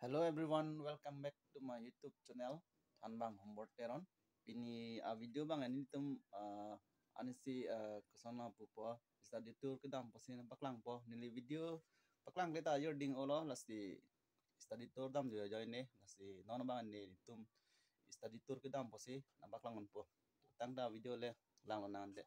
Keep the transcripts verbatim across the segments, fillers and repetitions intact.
Hello everyone, welcome back to my YouTube channel, Thanbang Hombor Teron. Pini a video abang nelitum, ah, anisi, ah, kosonlo pupo, study tour kedam pusi nangpaklangpo. Neli video paklang kleta ajor ding-olo, lasi study tour dam jo jo ne, lasi non abang nelitum study tour kedam pusi nangpaklang ponpo. Tangte video le langlonang de.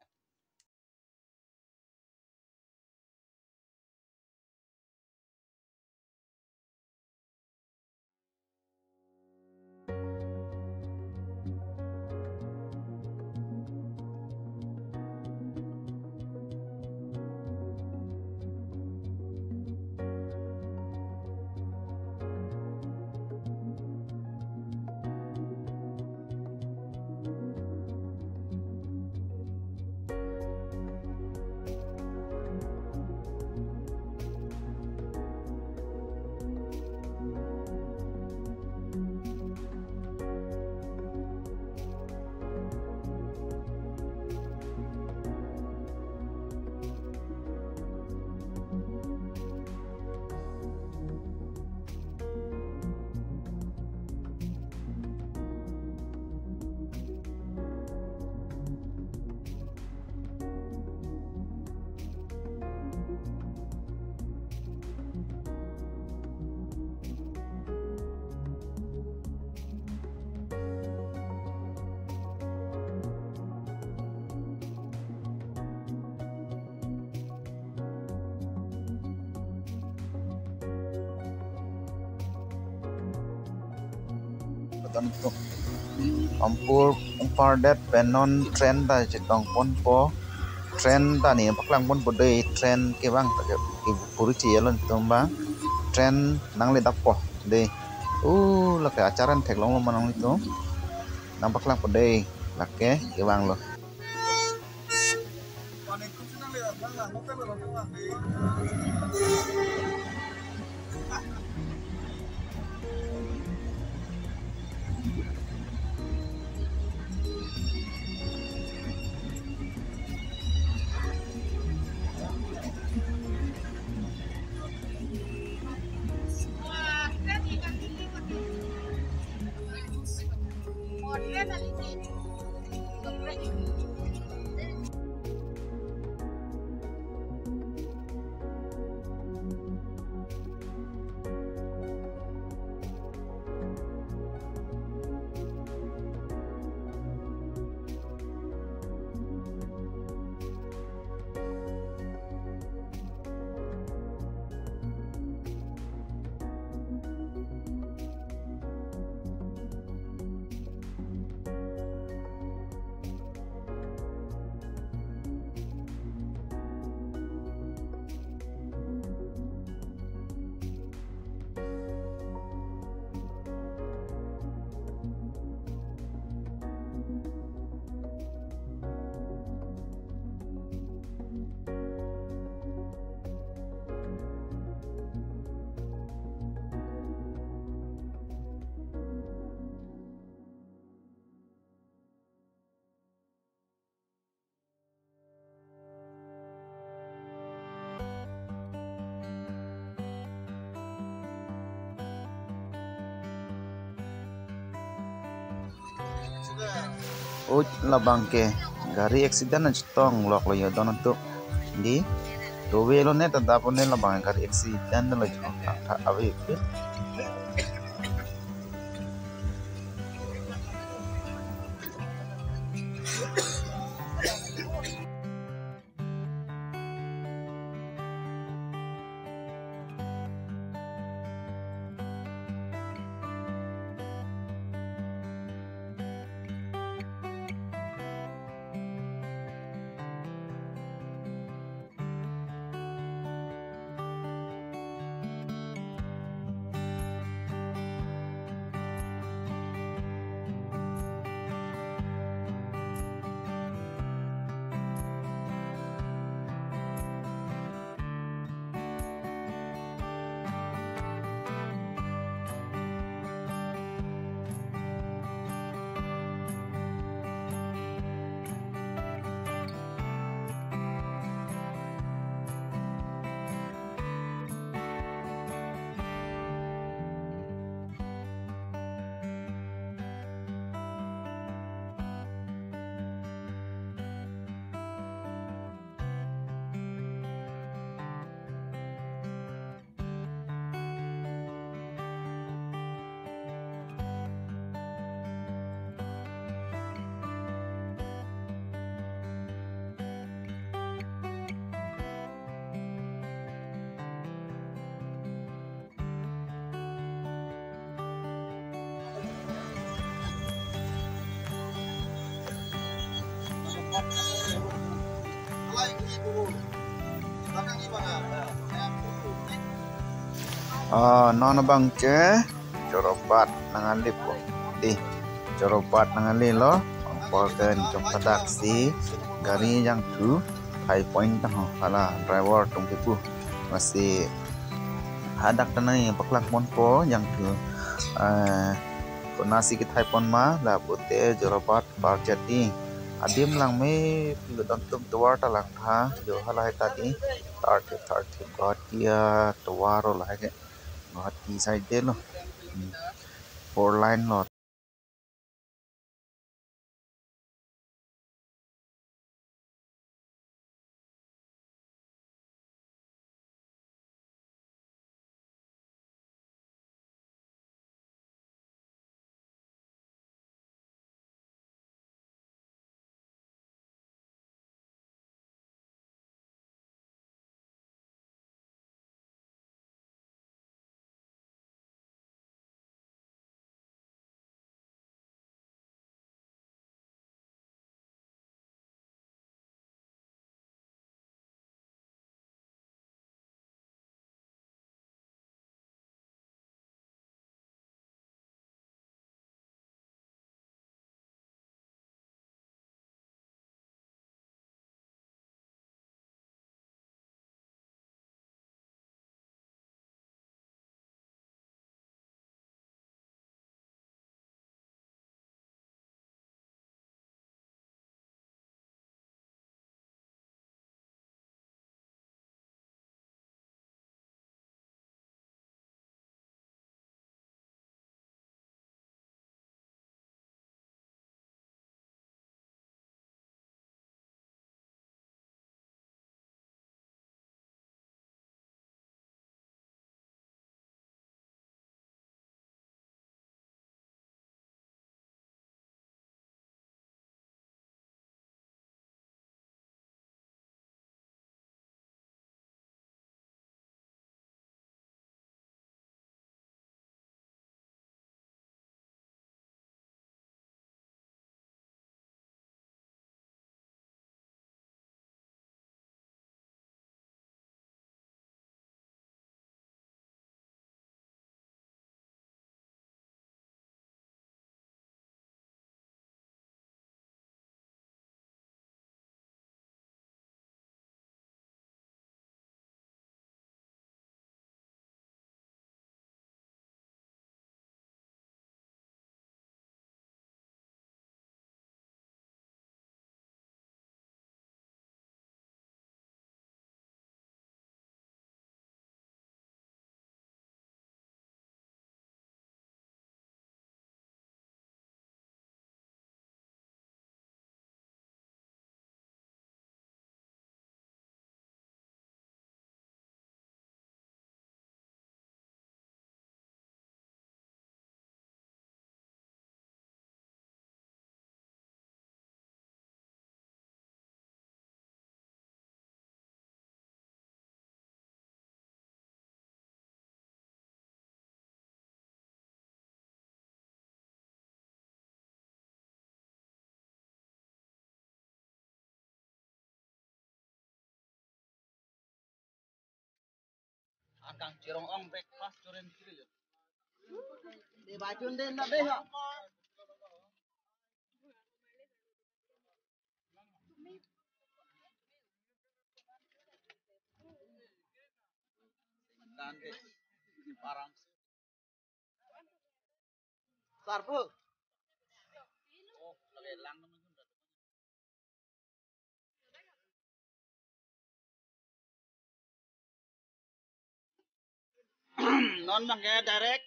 Ampur ungpardet pen non train ta chetong ponpo. Train ta nangpaklang ponpo dei, train kevang ta ke, ke puri chiyelo nelitum abang. Train nangledappo dei. Uh, lake acharan theklonglo ma nanglitum. Nangpaklangpo dei, lake kevanglo. Oi, labang ke gari accident nangchetong loklo yo don tu. Di, towe lo ne, tanda po ne labang gari accident lo jo. Tha, tha, ave. Ah, non abang ke Jorabat nangali po. Di, Jorabat nangali lo. Angpor ke nchong padak si gari jangthu thai point tang ho, hala driver atum kepu. Lasi hadak ta nangpaklang ponpo jangthu, eh, konatsi kethai pon ma, lapu te Jorabat Barjati. Adim langme, pilo don atum tovar ta langtha, jo halahai ta di, thirty, thirty, Guwahati atovar lo lahai ke. Guwahati side lo. Hmm. Four lane lo. Akang chirong ong breakfast churen kiri yo. Deba chun den na be ha. Dan ke parang. Sarpo. Oh, lagi lang naman yun. Non abang ke direct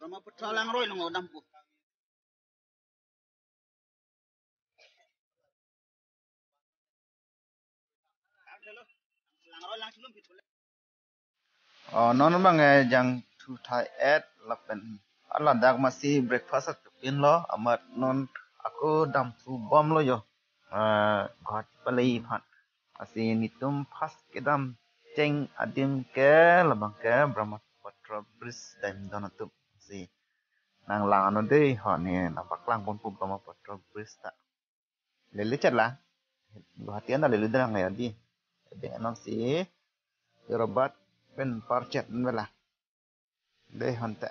Brahmaputra langroi along dampo. Oh, non abang ke jangthu thai-et lapen ladak masi breakfast akepin lo, amat non ako damthu bomlo yo. Eh, Guwahati palei aphan. Lasi netum first kedam cheng adim ke labang ke Brahmaputra Bridge dam don atum. Lasi nanglang ano dei ho, ne nangpaklang ponpo Brahmaputra Bridge ta. Lele chet la. Guwahati anta lele dang ya di. Deng anam si Jorabat pen parchet bela. Dei honte.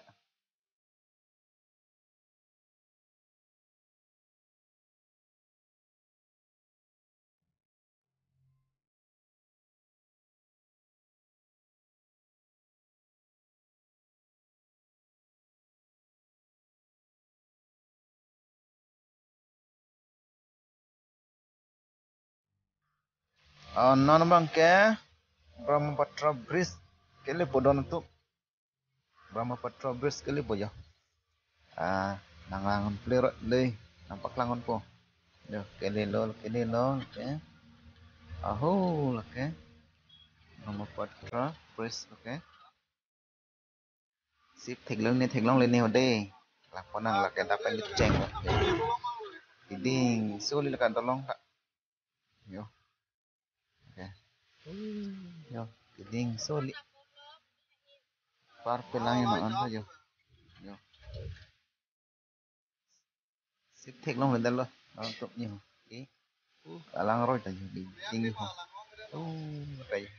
Ah, non abang ke Brahmaputra Bridge kelepo don tu. Brahmaputra Bridge kelepo jo. Ah, nang lang play ro le, nang paklang po. Jo, kelelo, kelelo, okay. Aho, okay. Brahmaputra Bridge, okay. Sip theklong ne, theklong le ne ho dei. Lapu nang lake dapat ni cheng. Keding soli lake dolong ta. Jo. Okay. Jo, keding soli. Par pelang yang an ta jo. Jo. Sip theklong le dalo. Nang tuk ni ho. Okay. Uh, alang roi ta jo. Keding ho. Uh, ta jo.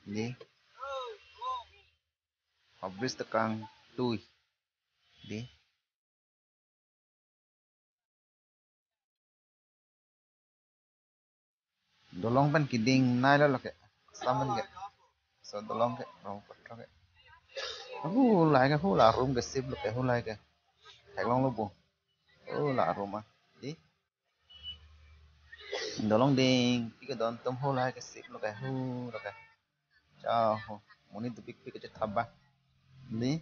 Dei. Habris tekang tui. Dei. Dolong pen keding nai lo lake. Saman ke. So dolong ke, Brahmaputra ke. Ahu, lahai ke, hu, la room ke sip lo ke, hu, lahai ke. Theklong lo bo. Oh, la room ah. Dei. Dolong ding, pi ke don tum hu lahai ke sip lo ke, hu lo ke. Cha ho, monit dopikpik kachethabang. Dei.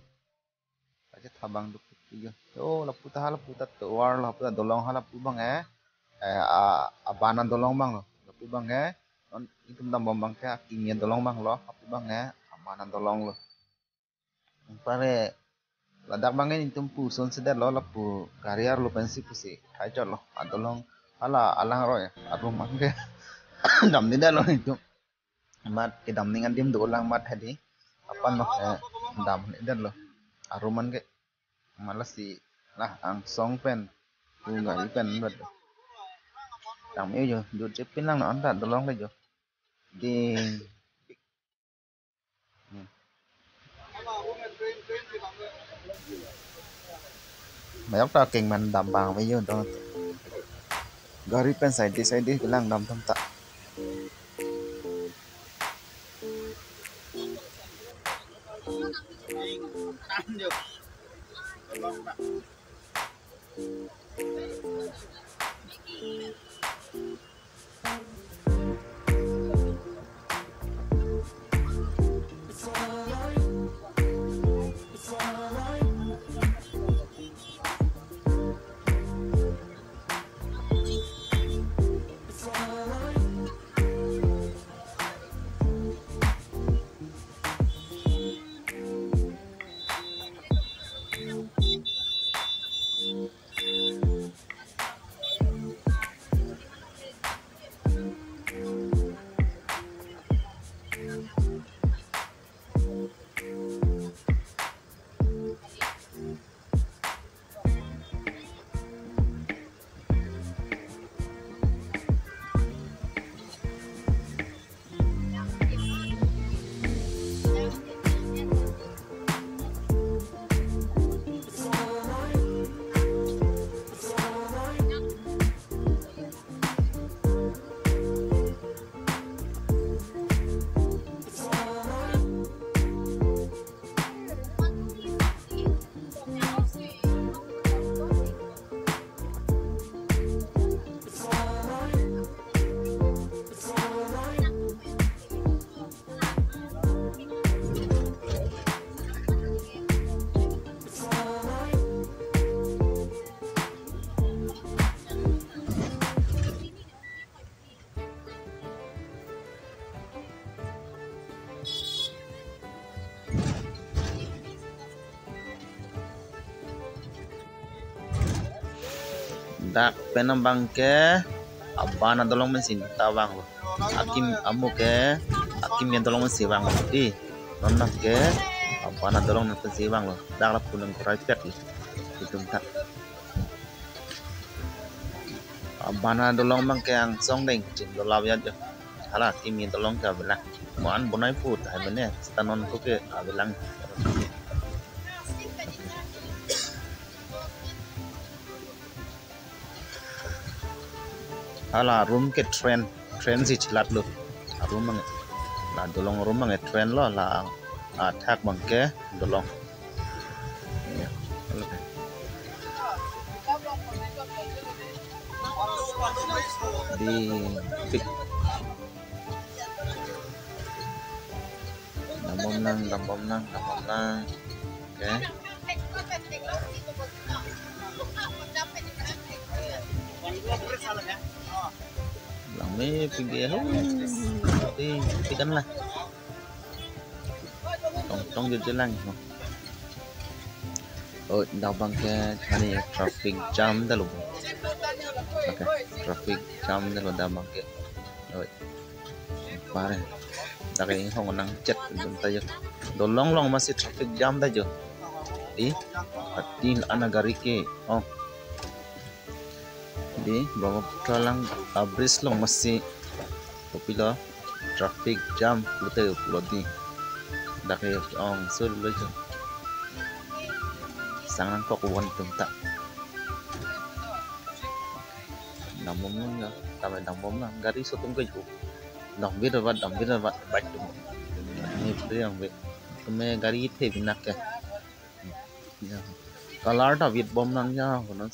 Kachethabang dopikpik jo. Oh, lapu ta ha, lapu ta tovar lo, lapu ta dolong ha, lapu abang eh. Eh, a, abana dolong abang lo. Lapu abang eh. Non itum dambom abang ke akimi adolong abang lo, lapu abang eh. Abana dolong lo. Pare ladak abang ke itum puson sedet lo, lapu gari arlo pensi pusi thai chot lo. Adolong hala alang roi, arum abang ke damde det lo itum. Mat kedam ning adim dolang mat hadi. Apan mak, eh, damde det lo. Arum abang ke. Mat lasi la angsong pen, pu gari pen bet lo. Tang me jo, jut je pin lang non ta dolong le jo. Ding. Mayok ta keng man dam abang me jo dong. Gari pen side side kelang dam atum ta. Dak pen abang ke abana dolong pensi ta vanglo. Akim amu ke akim ya dolong pensi vanglo. Di non abang ke abana dolong pensi vanglo. Dak lapu nang kurai pet lo. Itum ta. Abana dolong abangke angsong deng ching dolap ya jo. Hala kimi dolong ke avelang. Mo-an bonai pu tahai mene, seta non ko ke avelang. Hala room ke train, train si chelat lo. Room abang, la dolong room abang train lo, la athak abangke dolong. Ya, oke. Di pik. Dambom nang, dambom nang, dambom nang. Oke. Langme pigi ho. Di pikan lah. Tong tong jut jelang ho. Oh, dak abangke hani traffic jam dah lo. Oke, traffic jam dah lo dak abangke. Oh, pare. Dak inghong nangchet dun ta jo. Dolong along masi traffic jam ta jo. Di, pati ana gari ke. Oh. Di, Brahmaputra lang, ah, bridge along masi. Kopilo, traffic jam pulote pulo di. Dak ke ong sur lo jo. Sang nangkok van atum ta. Dambom nang ya, tame dambom nang. Gari so atum ke jo. Dambit abat, dambit abat, bike atum. Ni pri yang be. Keme gari the binak ke. Ya. Color ta vit bom nang ya, kono.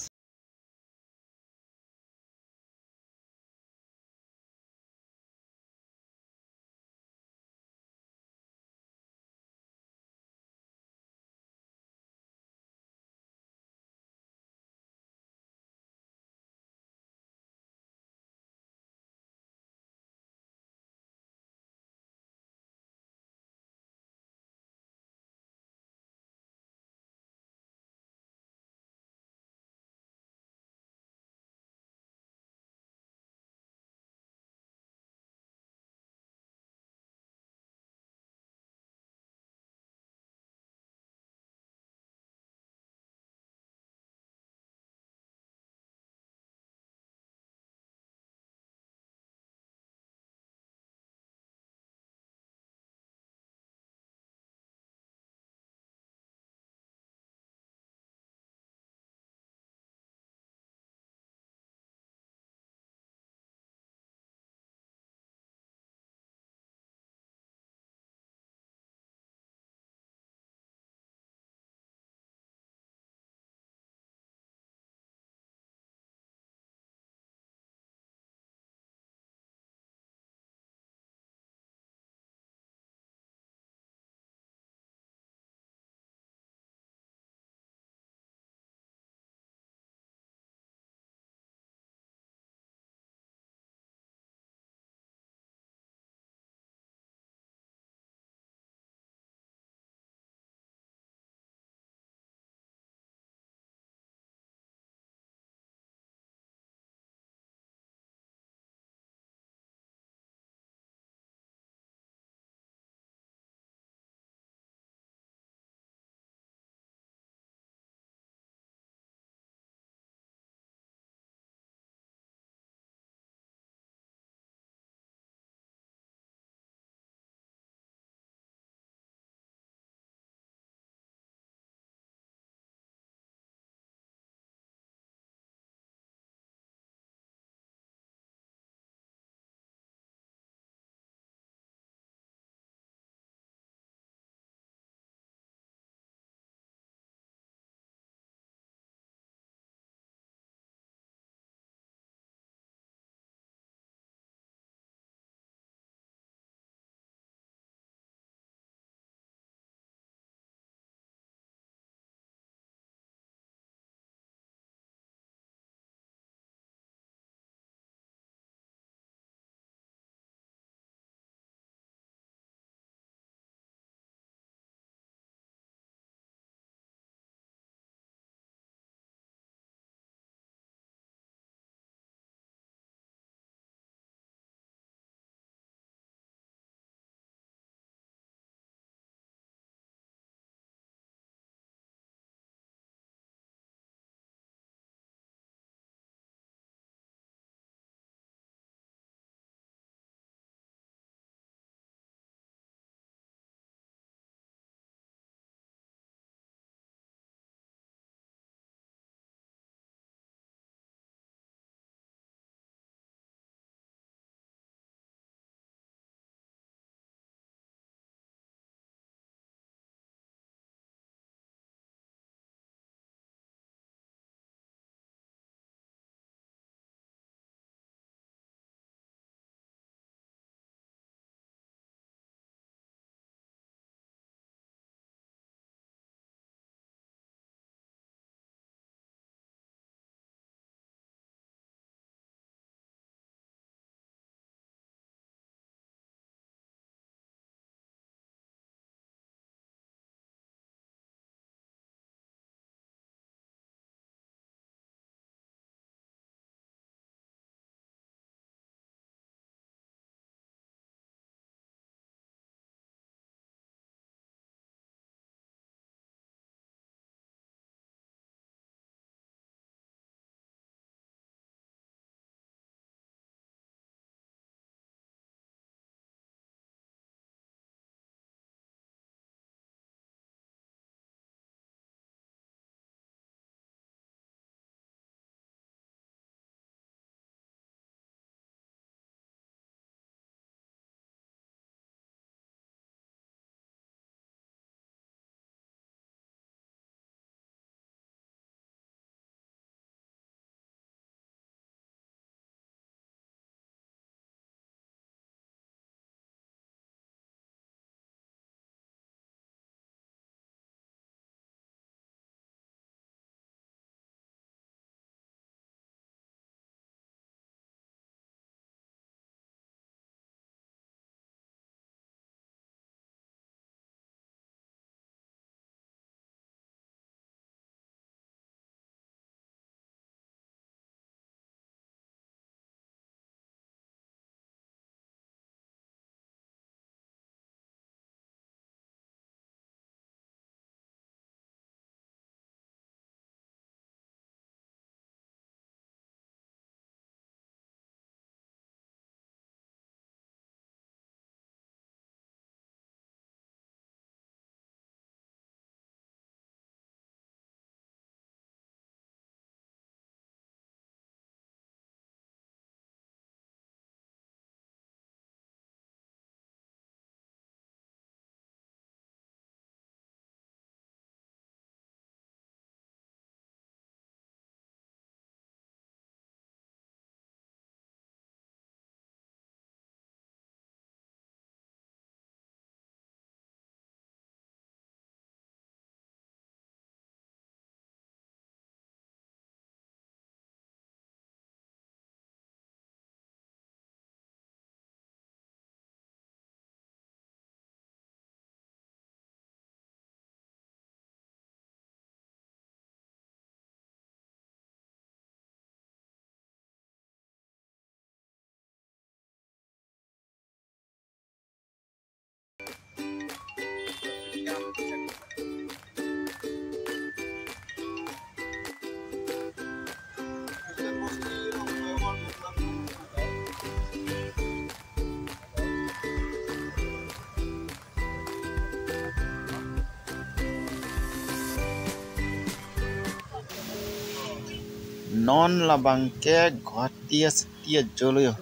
Non labang ke Guwahati city ajo lo jo.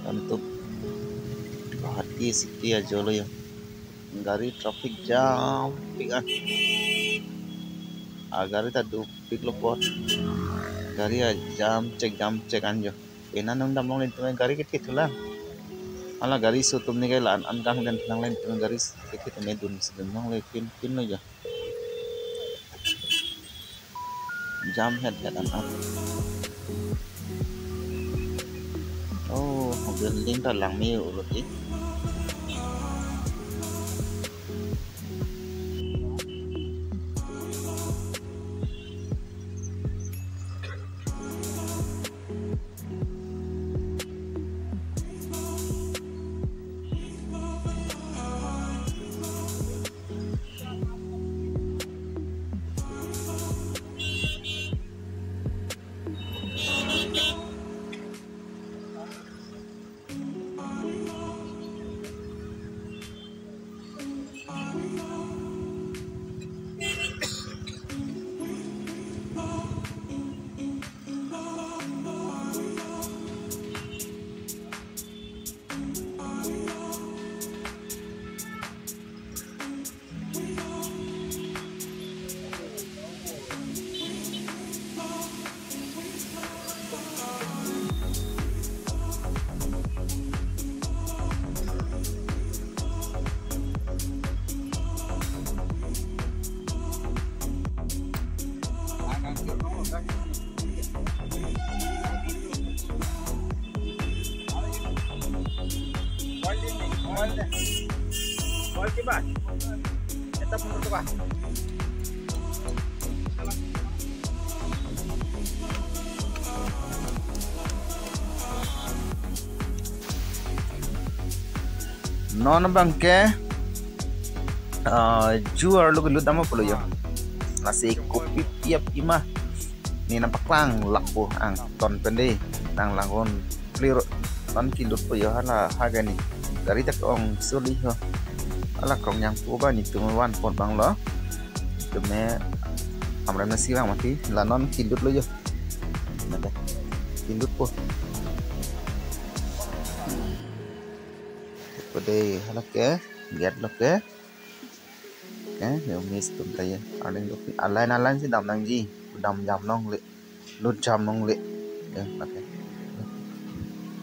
Antum Guwahati city ajo lo jo. Gari traffic jam pik an. A gari ta dopik lo apot. Gari a jam chek jam chek an jo. Ena nung damlong le tumi gari kethe thulang. Hala gari so atum ne ke la-an an kangdeng thulang le tumi gari kethe tumi dun si dun long le pin pin lo jo. Jam het het an an. Oh, building ta langme ulo ti. Non abang ke, ah, ju arlo kelut dam pulo jo. Lasi kopi piap ima. Ne nangpaklang lakpo angton pen de. Nang langkon clear ton kelut po jo hala ha gani. Gari ta ke-ong soli ho. Hala krong yang po ba netum van apot abang lo. Tumi amrem nasi bang mati. La non kelut lo jo. Mati. Kelut po. Pu de hala ke, gate lo ke. Ke, yo mis tum ta ye. Arning lo ke. Aline aline si dam nangji. Dam jam longle. Lut jam longle. Ya, okay.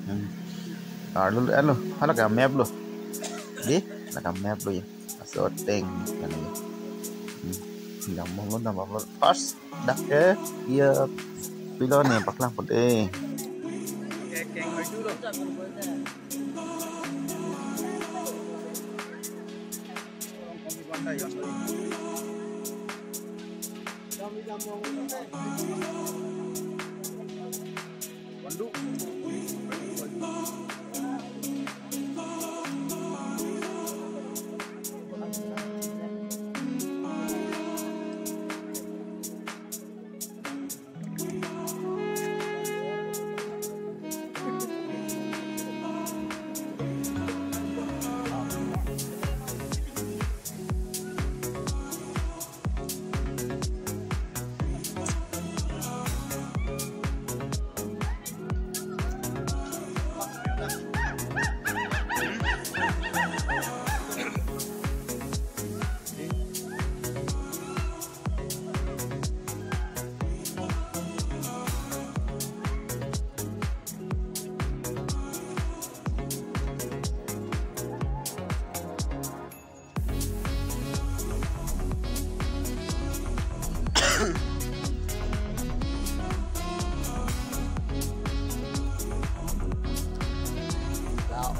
Hmm. Arlo alo. Hala ke map lo. Di, hala ke map lo ya. Aso teng kan ya. Hmm. Dam longlo, dam longlo. First dak ke, iya, pilo ne paklang pute.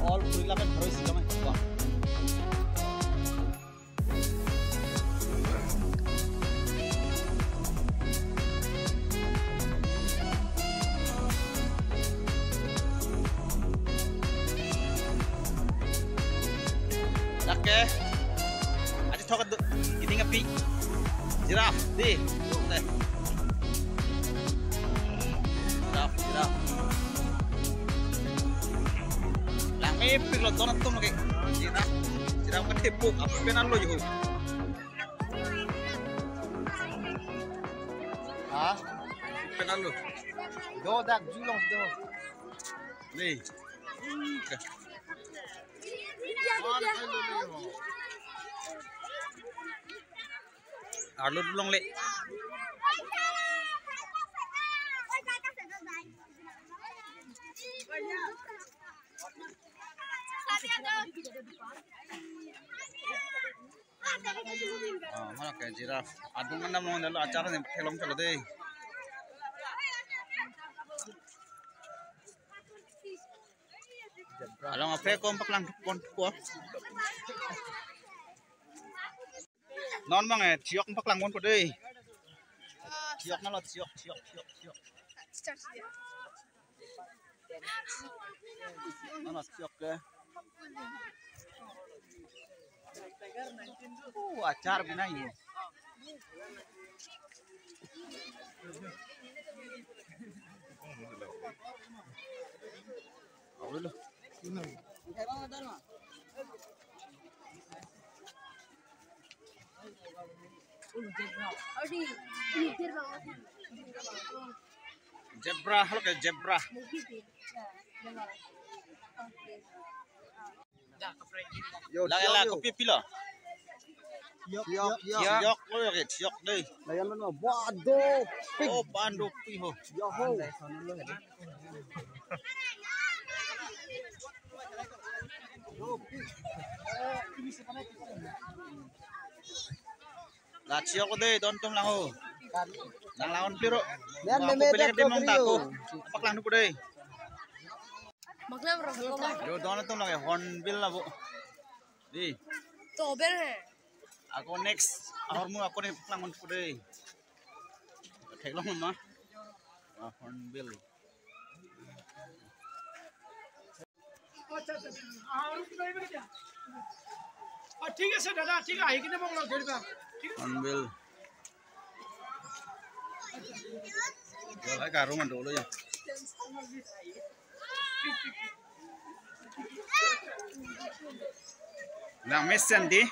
All puri lapen haroi si lapen. Dak ke. Aji thok do. Ini ngapi. Giraffe di. Deh. Giraffe, giraffe. Langmepik lo don atum lake. Giraffe. Giraffe ke tepuk. Apa penan lo juhu? Ha? Pen Lalu. Do dak julong do. Nih. Arlo dulong le. Oh, mana ke giraffe. Adung kan namong dalo acara ni kelong chalo deh. Along ape kom paklang pon ko. Non bang eh, chiok paklang pon ko deh. Chiok nalo chiok, chiok, chiok, chiok. Mana chiok ke? Oh, achar binai. Zebra, halo ke zebra. Yo, lagi yo, lah yo. Kopi pilo. Yok, yok, yok. Yok, yok, yok, yok deh. Layan mana? Waduh, pink. Oh, pandu pink ho. Yo ho. Lah chiok deh, don tum lang ho. Lang lang on piro. Yan meme pilih dek ko mong trio. Paklang dulu deh. Maklum orang ko. Yo, don tum lang hornbill lah bu. Di. To ber hai. Ako next. Ahormu ako ni paklang on dulu deh. Theklong ma. Ah, hornbill. আচ্ছা, আচ্ছা, আচ্ছা। আহা, আৰু কিবা আহিব নেকি? অ, ঠিক আছে দাদা, ঠিক আছে, আহি কিনে মোক লগ ধৰিবা। ঠিক আছে? Hornbill. Wala ka room ando lo ya. Nang mesen di.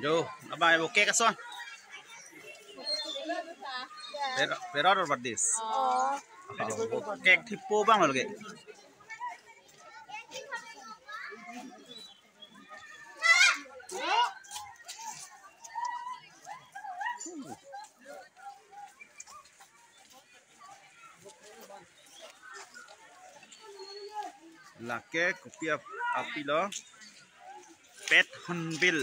Jo, abang ibu cake ason. Pero, pero or what this? Oh. Oh, cake thipo bang lagi. Lake kopi ap-, apilo. Pet hornbill.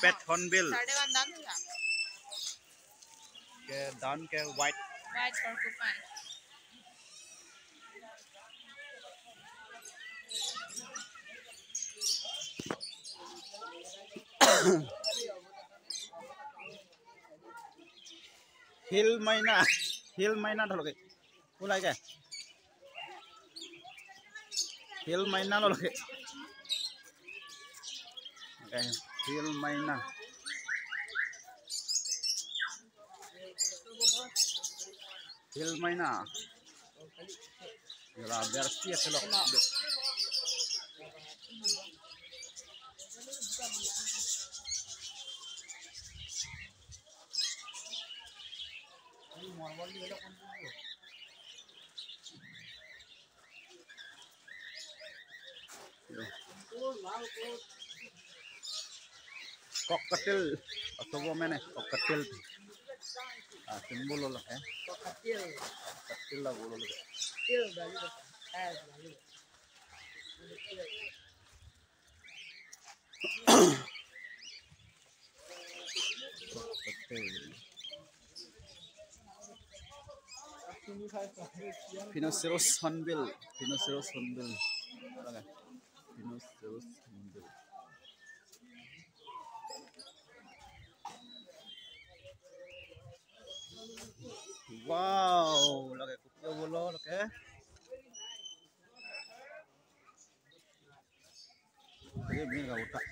Pet hornbill. Ke dan ke white. White porcupine. Hill myna, hill myna thalo ke. Ulai ke. Hill myna lo ke. Okay, hill myna. Hill myna. Ila bersi aselok. Cockatiel, atau apa mana? Cockatiel. Ah, symbol lo, eh. Cockatiel. Cockatiel lah, bolo lo. Rhinoceros hornbill, rhinoceros hornbill. Rhinoceros hornbill. Wow, lake kopilo bolo lake. Ini, ini nggak utak.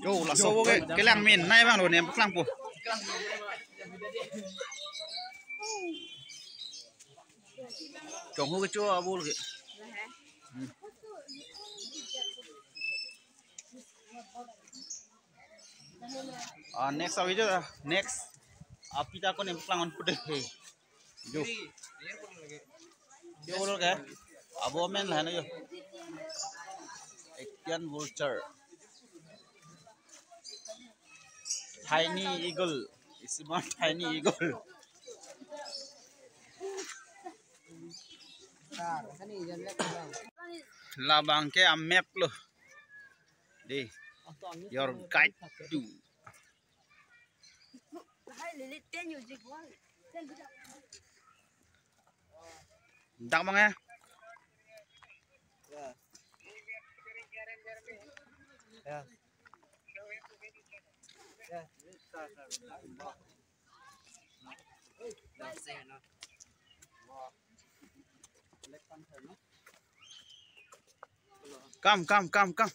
Jo, laso bo ke, kelang min, nai bang lo nem kelang po. Chonghu kecho abul ke. Hmm. Ah, next video, next. Apita ko nem plangon pude he. Jo. Jo lo ke. Abo men lah na jo. Ancient vulture. Tiny eagle. Isi ma tiny eagle. Labang ke amap lo. Dei. Your guide to. Dak bang ya. Come, come, come, come.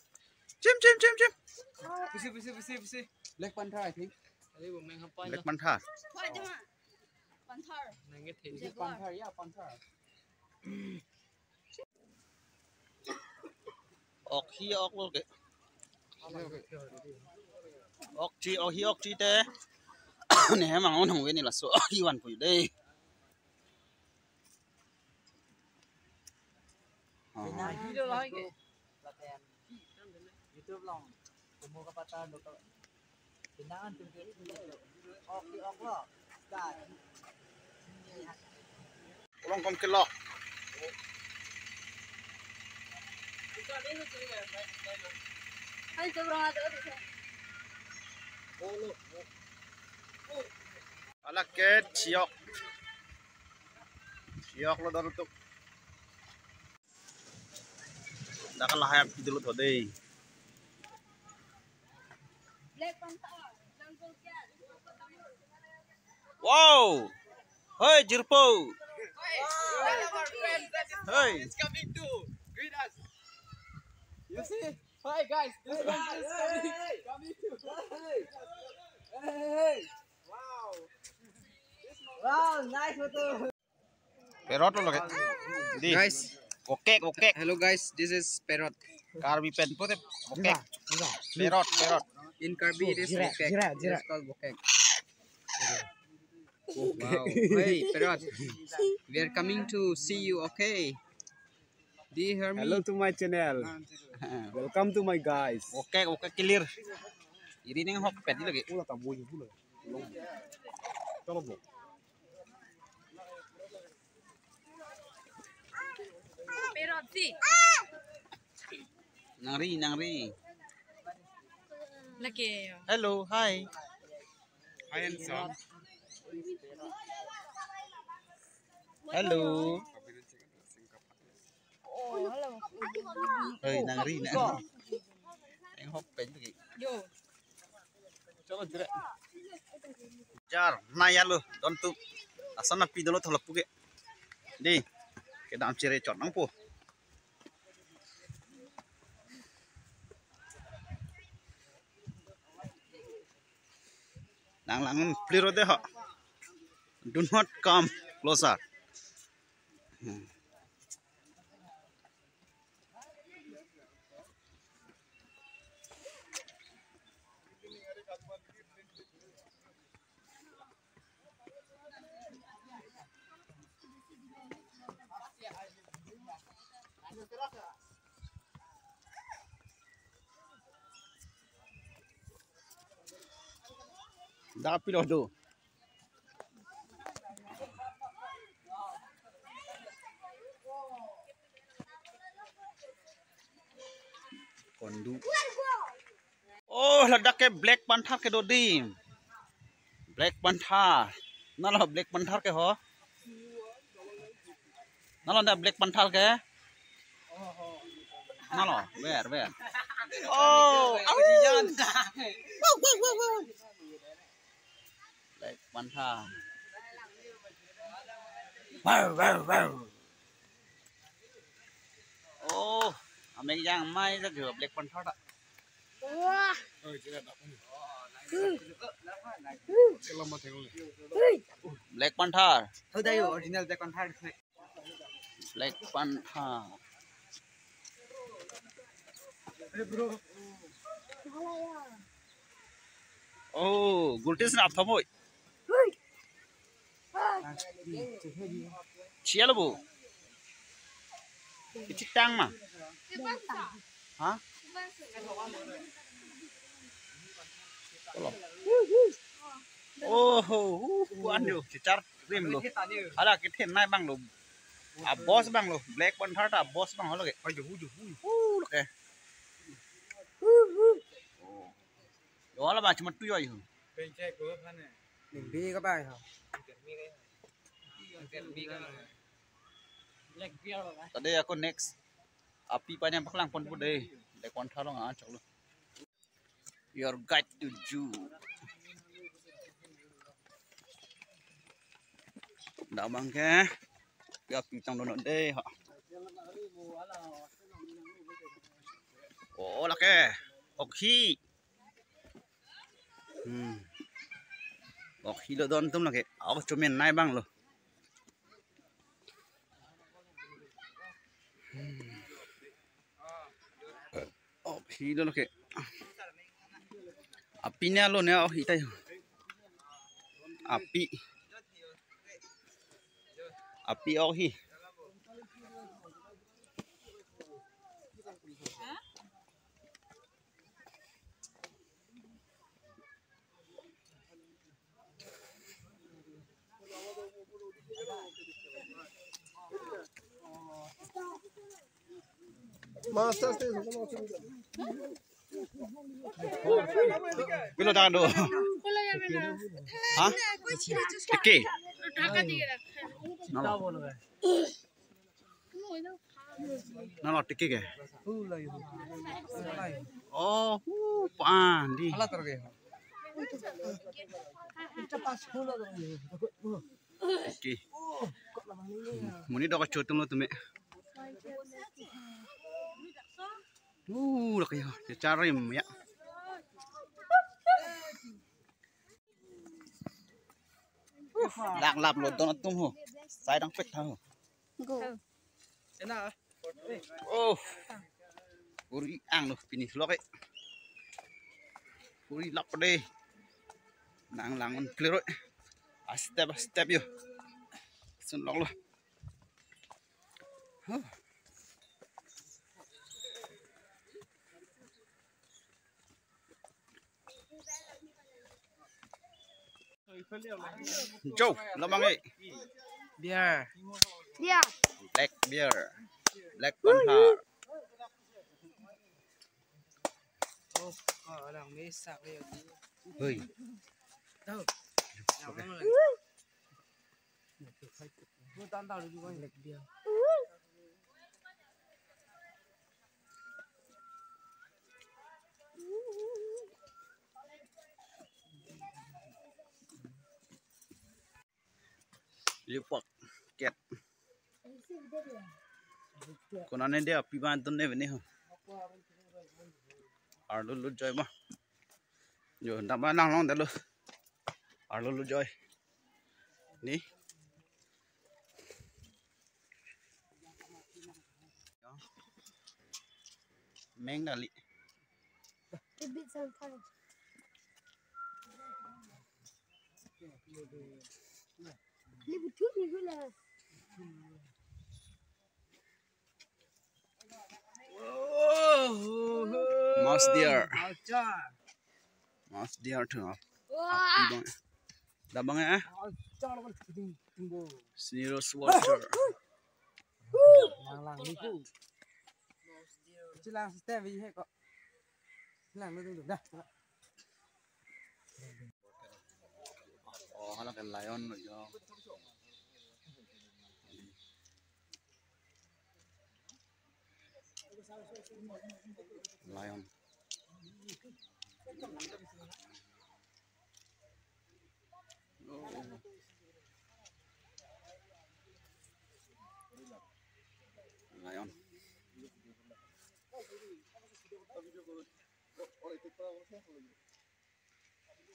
Chim, chim, chim, chim. Pusi, pusi, pusi, pusi. Black Panther, I think. Black Panther. Panther. Black Panther, yeah, Panther. Ok hi ok lo ke. Ok chi, ok hi ok chi te. Ne hem ang on hong ve ni laso. Ok hi van pui dei. Oh. Video lo ke. Lapen YouTube along. Kumo ka pata do ka. Pinangan tu ke. Ok hi ok lo. Start. Long kom kelok. Hala ke chiok. Chiok lo dor tuk. Dak lahai api dolo tho dei. Wow! Hey, jirpo! Hey! It's coming to greet us. You see? Hi guys, this one is coming, coming to. Hey, hey, hey. Wow. Wow, nice photo. Parrot lo lagi. Di. Guys. Bokek, bokek. Hello guys, this is parrot. Karbi pen po te bokek. Parrot, parrot. In Karbi it is bokek. It is called bokek. Wow. Hey, parrot. We are coming to see you, okay? Do you hear me? Hello to my channel. Welcome to my guys. Bokek, bokek clear. Iri ning hok pet lagi. Ula tabu ju pula. Chalo bo. Parrot si. Nangri, nangri. Lagi. Hello, hi. Hi, handsome. Hello. Oh, hello. Hey, nangri na. Eng hok pen lagi. Yo. Jar, naya lo, don tu. Asan api dolo tholok puke. Di, kedam chere chot nangpo. Nang lang pliro de ho. Do not come closer. Hmm. Dak api lo do. Kondu. Oh, ladak ke Black Panther kedo di. Black Panther. Nalo Black Panther ke ho. Nalo nda Black Panther ke. Nalo, ber, ber. Oh, au. Black Panther. Wow, wow, wow. Oh, amek yang mai sa jo Black Panther ta. Wah. Black Panther. How do you original Black Panther? Black Panther. Oh, gultis na apthamoi. Sial bu. Itik tang ma. Ha? Tolo. Oh, uh, kuan yo, chichar rim lo. Hala kethenei abang lo. A boss abang lo, Black Panther ta boss abang lo ke. Ayo, ayo, ayo. Uh, lo ke. Yo, hala ba cuma tu yo yo. Bingbi ka ba yo. Tadi ako next. Api panya paklang pon pu dei. Black Panther lo nga chok lo. Your guide to zoo. Damang ke. Ya pitang dono dei ha. Oh, lake. Okhi. Hmm. Okhi lo don atum lake. Ako chumen nai abang lo. Hmm. Okhi lo lake. Api ne alo ne okhi tai. Api. Api okhi. Pilo ta do. Ha? Eke. Nalo. Nalo tiki ke. Oh, hu pan di. Oke. Muni dok chotung lo tume. Uh, lake yo. Charim ya. Lak lap lo don atum ho. Sai dang pek tha ho. Go. Oh. Uri ang lo pini lo ke. Uri lap de. Nang lang un clear. A step a step yo. Sun lok lo. Huh. Jo, labang e. Bear. Bear. Black bear. Black panther. Oh, oh, alang mesak le. Hoi. Tahu. Yang mana? Black bear. Leopard, cat. Konane dia piban tun ne bini ho. Arlo lo joi ma. Jo, dam ba nang long dalo. Arlo lo joi. Ni. Meng dali. Mouse deer. Mouse deer tu. Wah. Api bang. Dabang ya. Sniro swallow. Lang lang ni ku. Chilang system ini kok. Lang lu dulu dah. Oh, hala ke lion lo jo. Lion. Oh. Lion.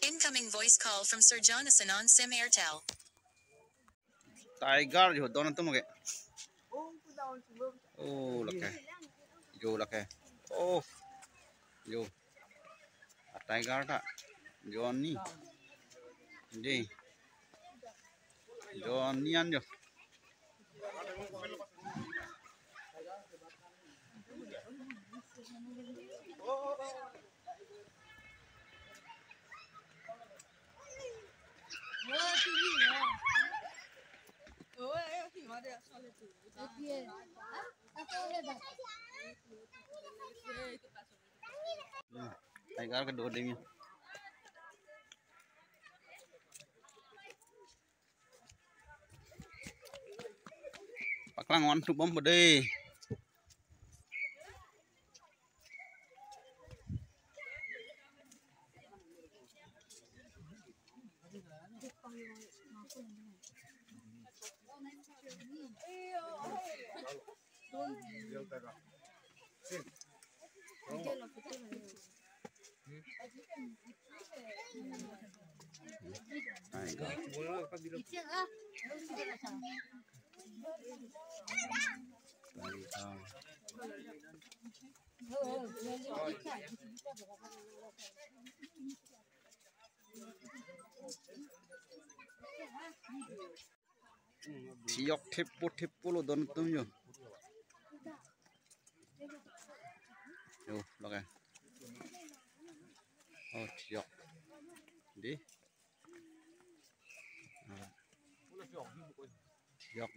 Incoming voice call from Sir Jonathan on SIM Airtel. Tiger jo don atum ke. Oh, lake. Jo lake. Oh. Jo. A tiger ta. Jo ni. Di. Jo ni an jo. Tiger kedo ding. Paklang wan tu bom bede. Thiyok thepo thepo lo don atum jo. Jo, lake. Oh, thiyok. Di. Ah. Thiyok.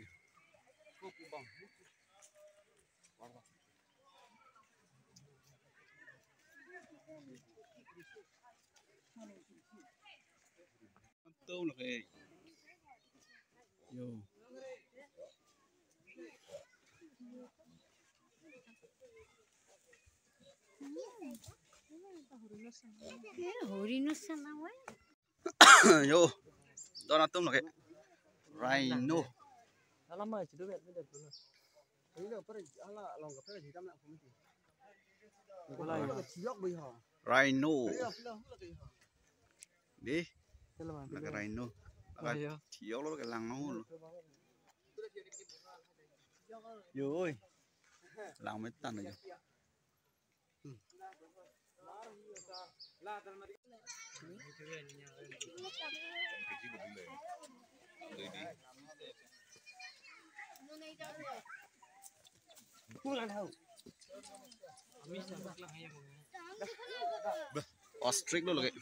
Atum lake. Jo. Eh, horinor sana, wai. Jo. Don atum lake. Rhino. Alam mai chido bet bet dulu. Ini dah pernah ala long ke pernah hitam nak pun. Bola ya. Thiyok bhi ha. Rhino. Iya, pula hula ke ha. Di. Chalo, man, lake pula. Rhino. Oh, lake iya. Thiyok lo, lake lang nong lo. Jo, oi. Lang metan jo. Bah, ostrich lo lake.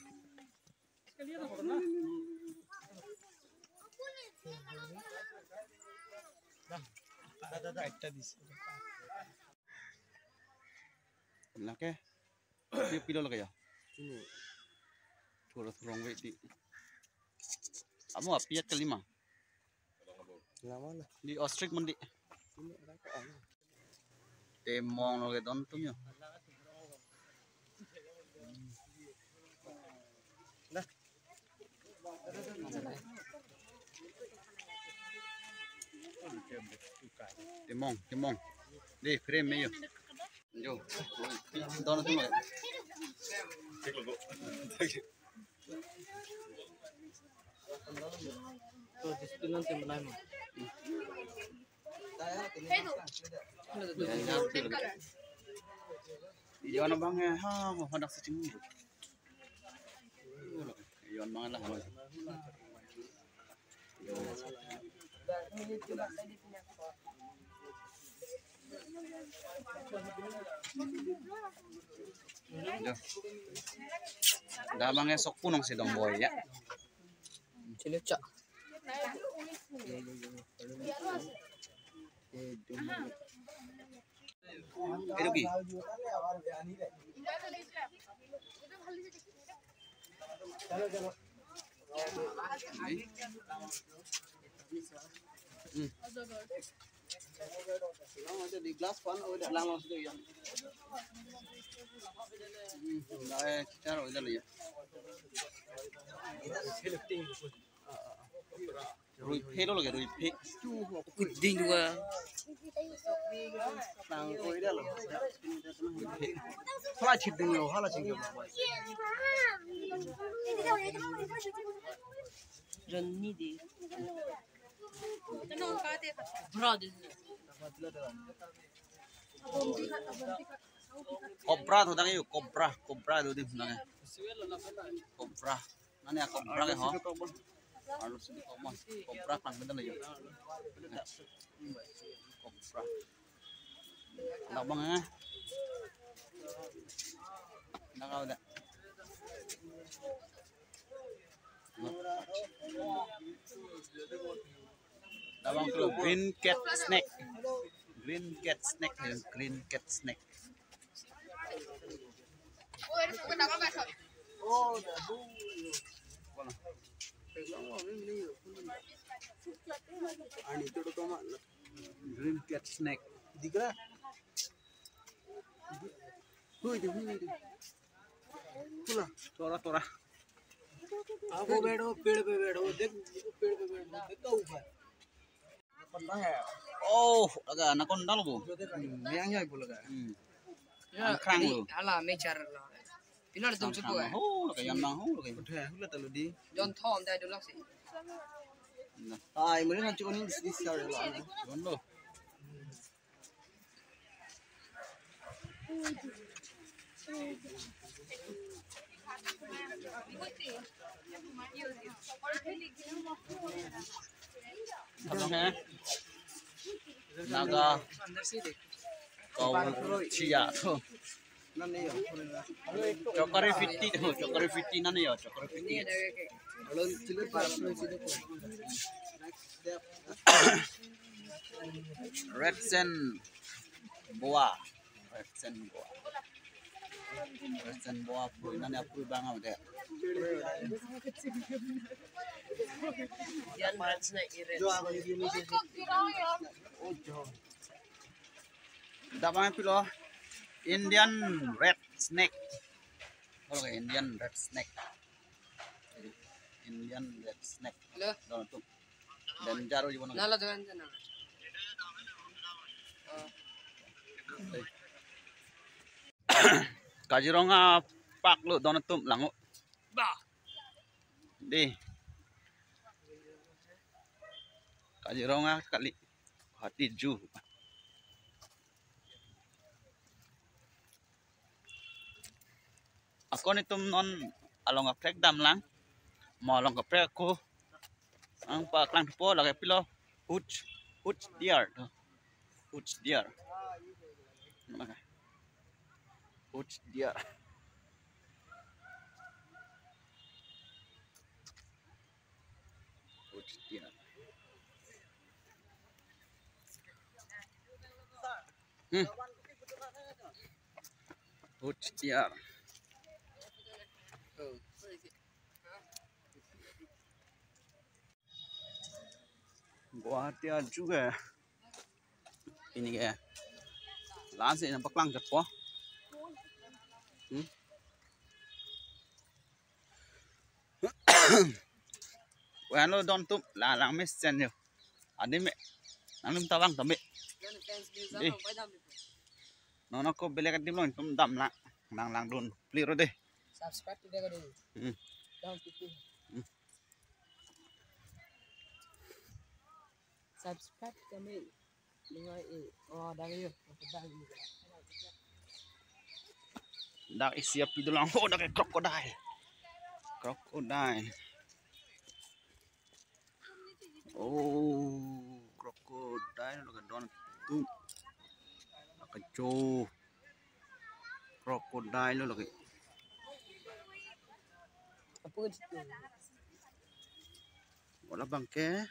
Lake. Pi pilo lake ya? Ini. Thuro thurong ve di. Amo apiat kalima. Lama lah. Di ostrich mandi. Ini ada kok. Temong lo ke don atum jo. Temong, temong. Di, frame me jo. Jo. Don atum lo ke. Yo, discipline nanti menai mo. Yo, abang ya, ha, mo hendak searching. Yo, abang lah. Yo. Dah abang ya sok punong si dong boy ya. Chile cha. Itu ki. Hmm. Di glass pan, oh, dah lama sudah ya. Hmm, dah, eh, cara udah ya. Ruiphe lo lake, ruiphe. Kuding dua. Tang ko ida lo. Ruiphe. Hala chiding lo, hala chiding lo. Ronni di. Bro, this is Cobra tho dang yo, cobra, cobra do dim dang. Cobra. Nani a cobra ke ho. Arlo sini cobra. Cobra klang betul yo. Cobra. Anak bang eh. Anak kau dah. Labang ke green cat snake. Green cat snake, ya, green cat snake. Green cat snake. दिख रहा है? हुई दे, हुई दे। खुला। थोड़ा, थोड़ा। आप वो बैठो, पेड़ पे बैठो, देख, पेड़ पे बैठो, देख तो ऊपर। Oh, laga anaconda lo bo. Hmm, yang yang bo laga. Hmm. Ya, ang krang lo. Hala, me char lo. Pilar tum chupu hai. Ho, laga yang nang ho, laga. Udah, hula talu di. Jon thom dai dulak si. Nah. Ai, muli nanti unin di sar lo. Jon lo. Abang eh. Naga. Kau cia tu. Chokore fiti tu, chokore fiti nani yo, chokore fiti. Red sand boa. Red sand boa. Red sand boa pui nani apui bang ave. Dak bang pilo Indian red snake. Oke, Indian red snake. Indian red snake. Halo. Don atum. Danger uji bono. Nala doan jana. Oh. Kaziranga Park lo don atum lang o. Bah. Di. Kaziranga kali. Hathi zoo. Ako netum non along kaprek damlang. Mo along kaprek ako. Nangpaklang thupo lake pilo. Huch, huch deer. Huch deer. Huch deer. Huch deer. Hmm. Huch deer. Guwahati a-zoo ke. Pini ke. Lasi nangpaklang chotpo. Hmm. Wan lo don atum la lang mesen yo. Adi me. Nanglim tabang tame. Di. Nono ko belek adim lo tum damlang. Nang langdun. Pliro de. Subscribe to dia kado. Hmm. Dam pipi. Hmm. Subscribe kami. Dengan eh. Oh, dak yo. Dak yo. Dak isi api dolang. Oh, dak crocodile. Crocodile. Oh, crocodile lake don atum. Lake jo. Crocodile lake. Apa itu? Wala bangke.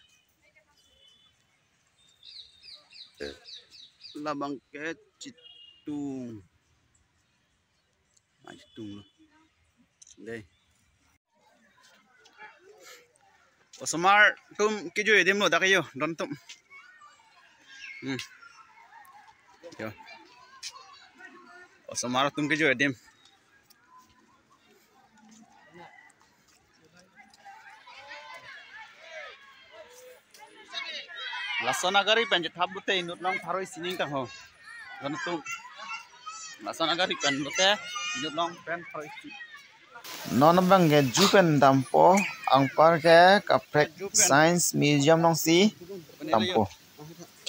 Labang ke chitung. Ah, chitung lo. Dei. Osomar atum kejui adim lo dak yo, don atum. Hmm. Yo. Osomar atum kejui adim. Lason agari pen chethap pute inut long pharo isi ning tang ho. Don atum. Lason agari pen pute inut long pen pharo isi. Non abang ke zoo pen dampo, anpar ke kaprek Science Museum alongsi dampo.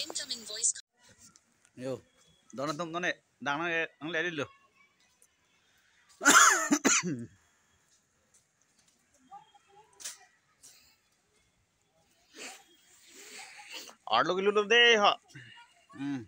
Incoming voice. Yo, don atum non e, dang nang e, nang le lo. Arlo kilo lo de ha. Hmm.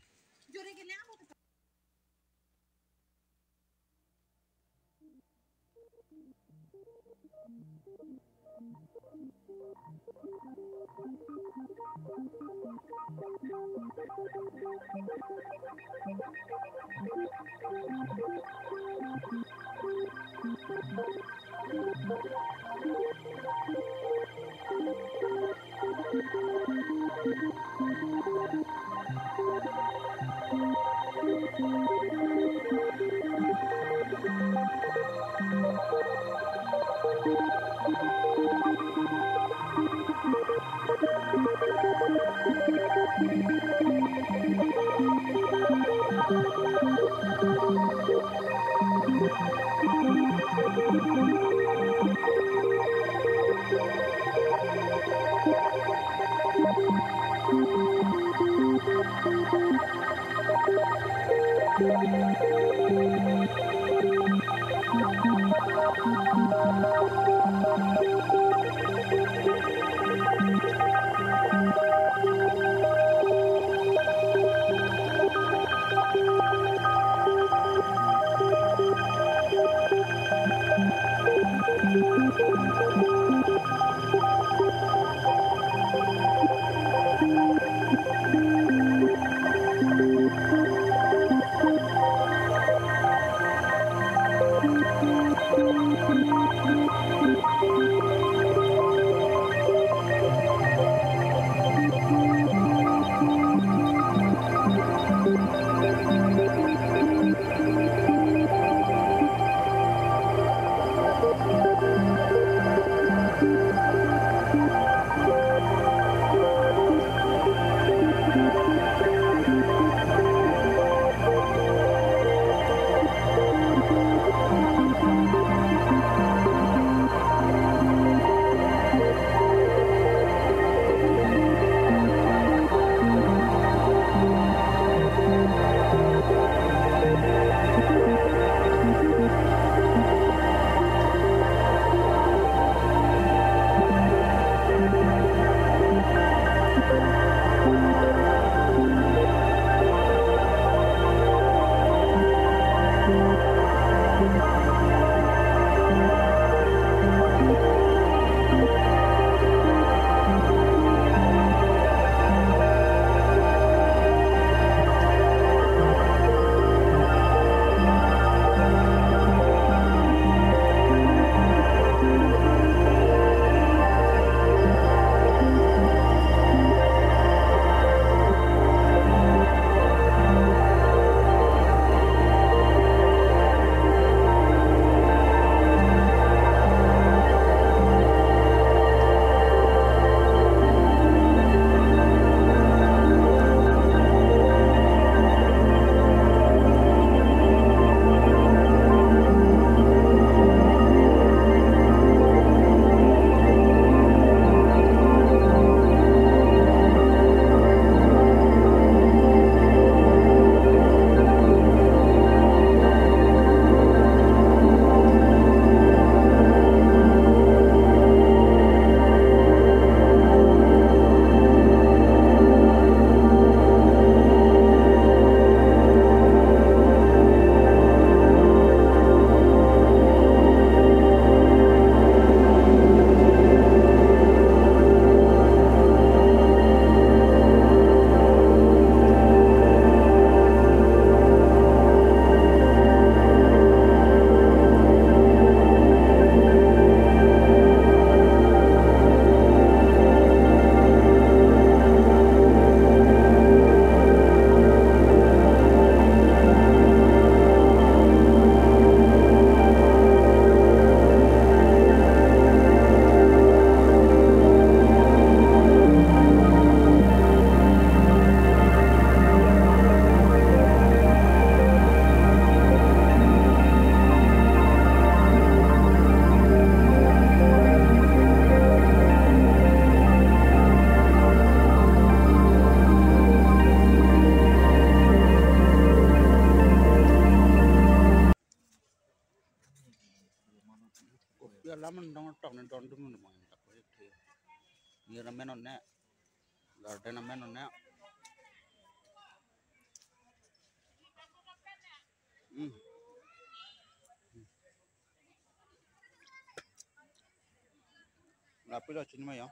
Dong tok ne don dum ne mo tak ko the. Ni ramen on ne. Garden amen on ne. Hmm. Lapi lo chini ma ya.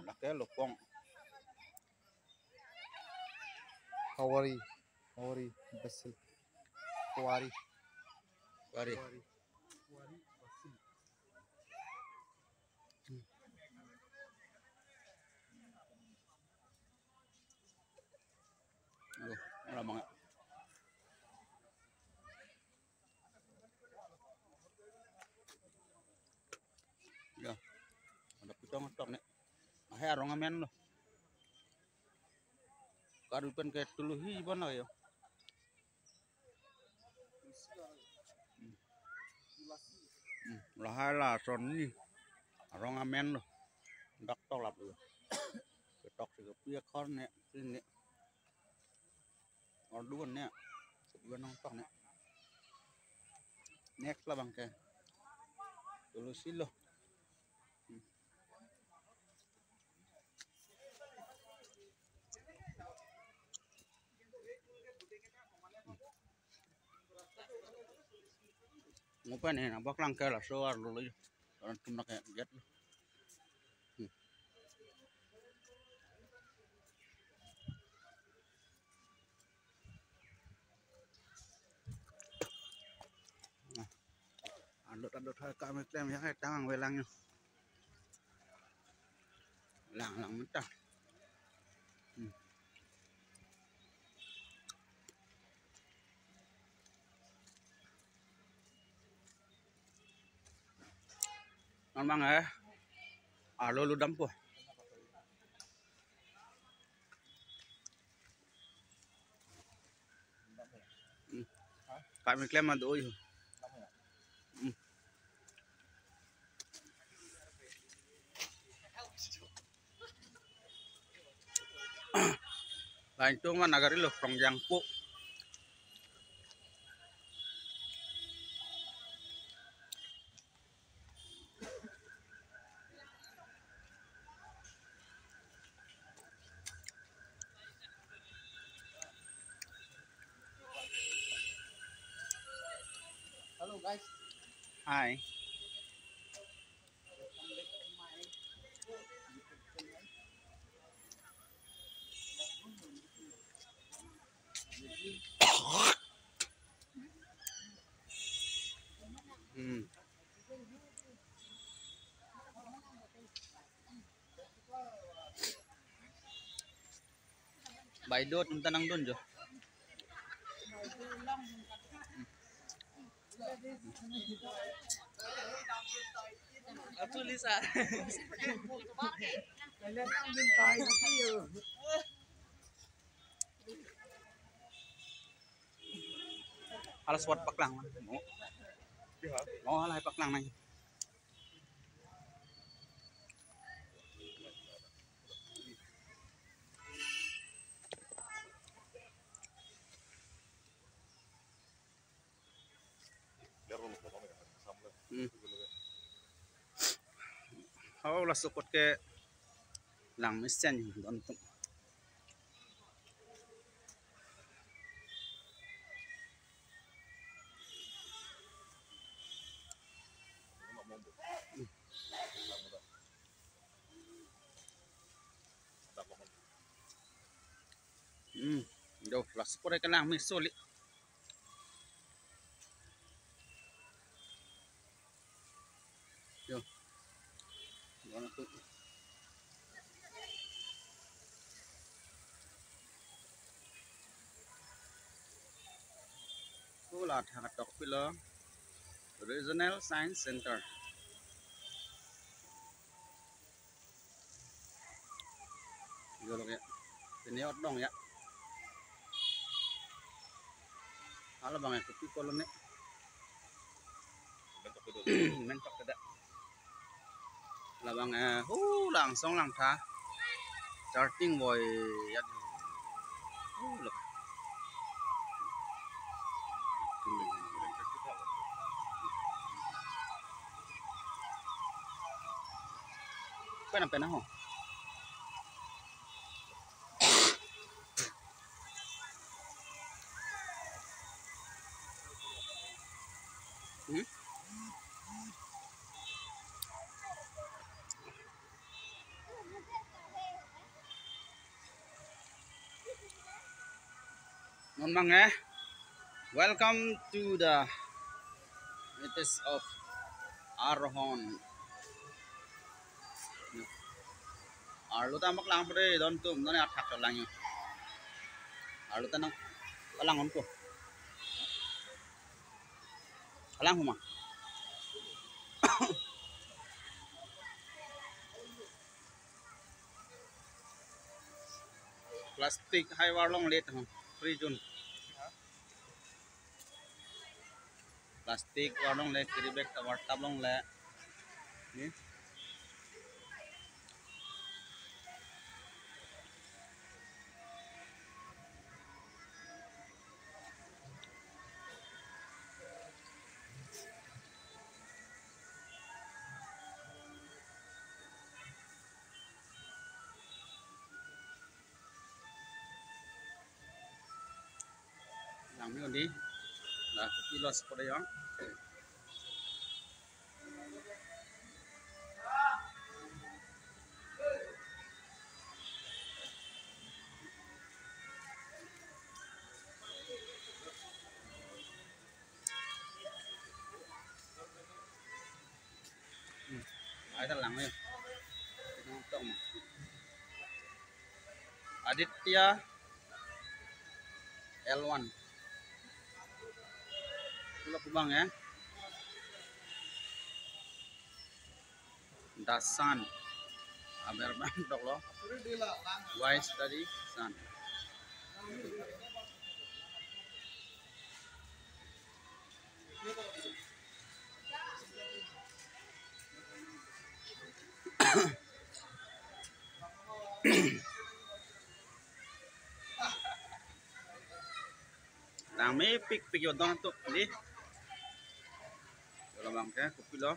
Lake lopong. Kawari, kawari, basil. Kawari. Kawari. Kawari. Kawari, basil. Hmm. Aduh, malam banget. Ya. Ada putong tok ne. Ahe arong amen lo. Karupen ke tuluhi bon lo yo. Hmm. Hmm. Lahai lason ni. Arong amen lo. Dak tok lap lo. Ketok si kepi akhor ne, sini. Or duan ne. Duan nong tok ne. Next labang ke. Tulusi lo. Hmm. Ngopa ne na baklang ke laso arlo lo. Orang tum nak get lo. Hmm. Nah, adot adot ha kami klem ya, eh, tang welang yo. Lang lang mentah. Hmm. Memang eh, alo ludam po. Hmm. Kami klem ado yo. Hmm. Lain tu ma nagari lo, Prongjangpo. Hello guys. Hi. Hmm. Bai do tum ta nangdun jo. Apu Lisa. Hala suat paklang. Oh. Oh, hala paklang nang. Hmm. Oh, laso apot ke lang mesen don tum. Hmm. Hmm, do, laso apot ke lang meso li. Yo. Gana tu. Ula thang tok pilo. Regional Science Center. Yo lo ya. Pini ot dong ya. Hala bang ya, kopi kolon ne. Mentok ke da. Labang eh, hu langsong langtha. Charting boy ya. Hu lok. Pen pen ho. Hmm? Non bang eh. Welcome to the, it is of Arohon. Arlo ta mak lang pre don tum, non athak lang yo. Arlo ta nang palang on ko. Palang huma. Plastic hai warlong let ho. Free zone. Plastic warlong le, carry bag ta wartap longle. Ni. Langme un-e. La kopi lo si pore yong. Hmm. Ai ta lang eh. Nong tong. Aditya L one. Lo kubang eh. The Sun. Aber bang dok lo. Why study Sun? Langmepik pik yo don tum di. Kalau bang ke kopi lo.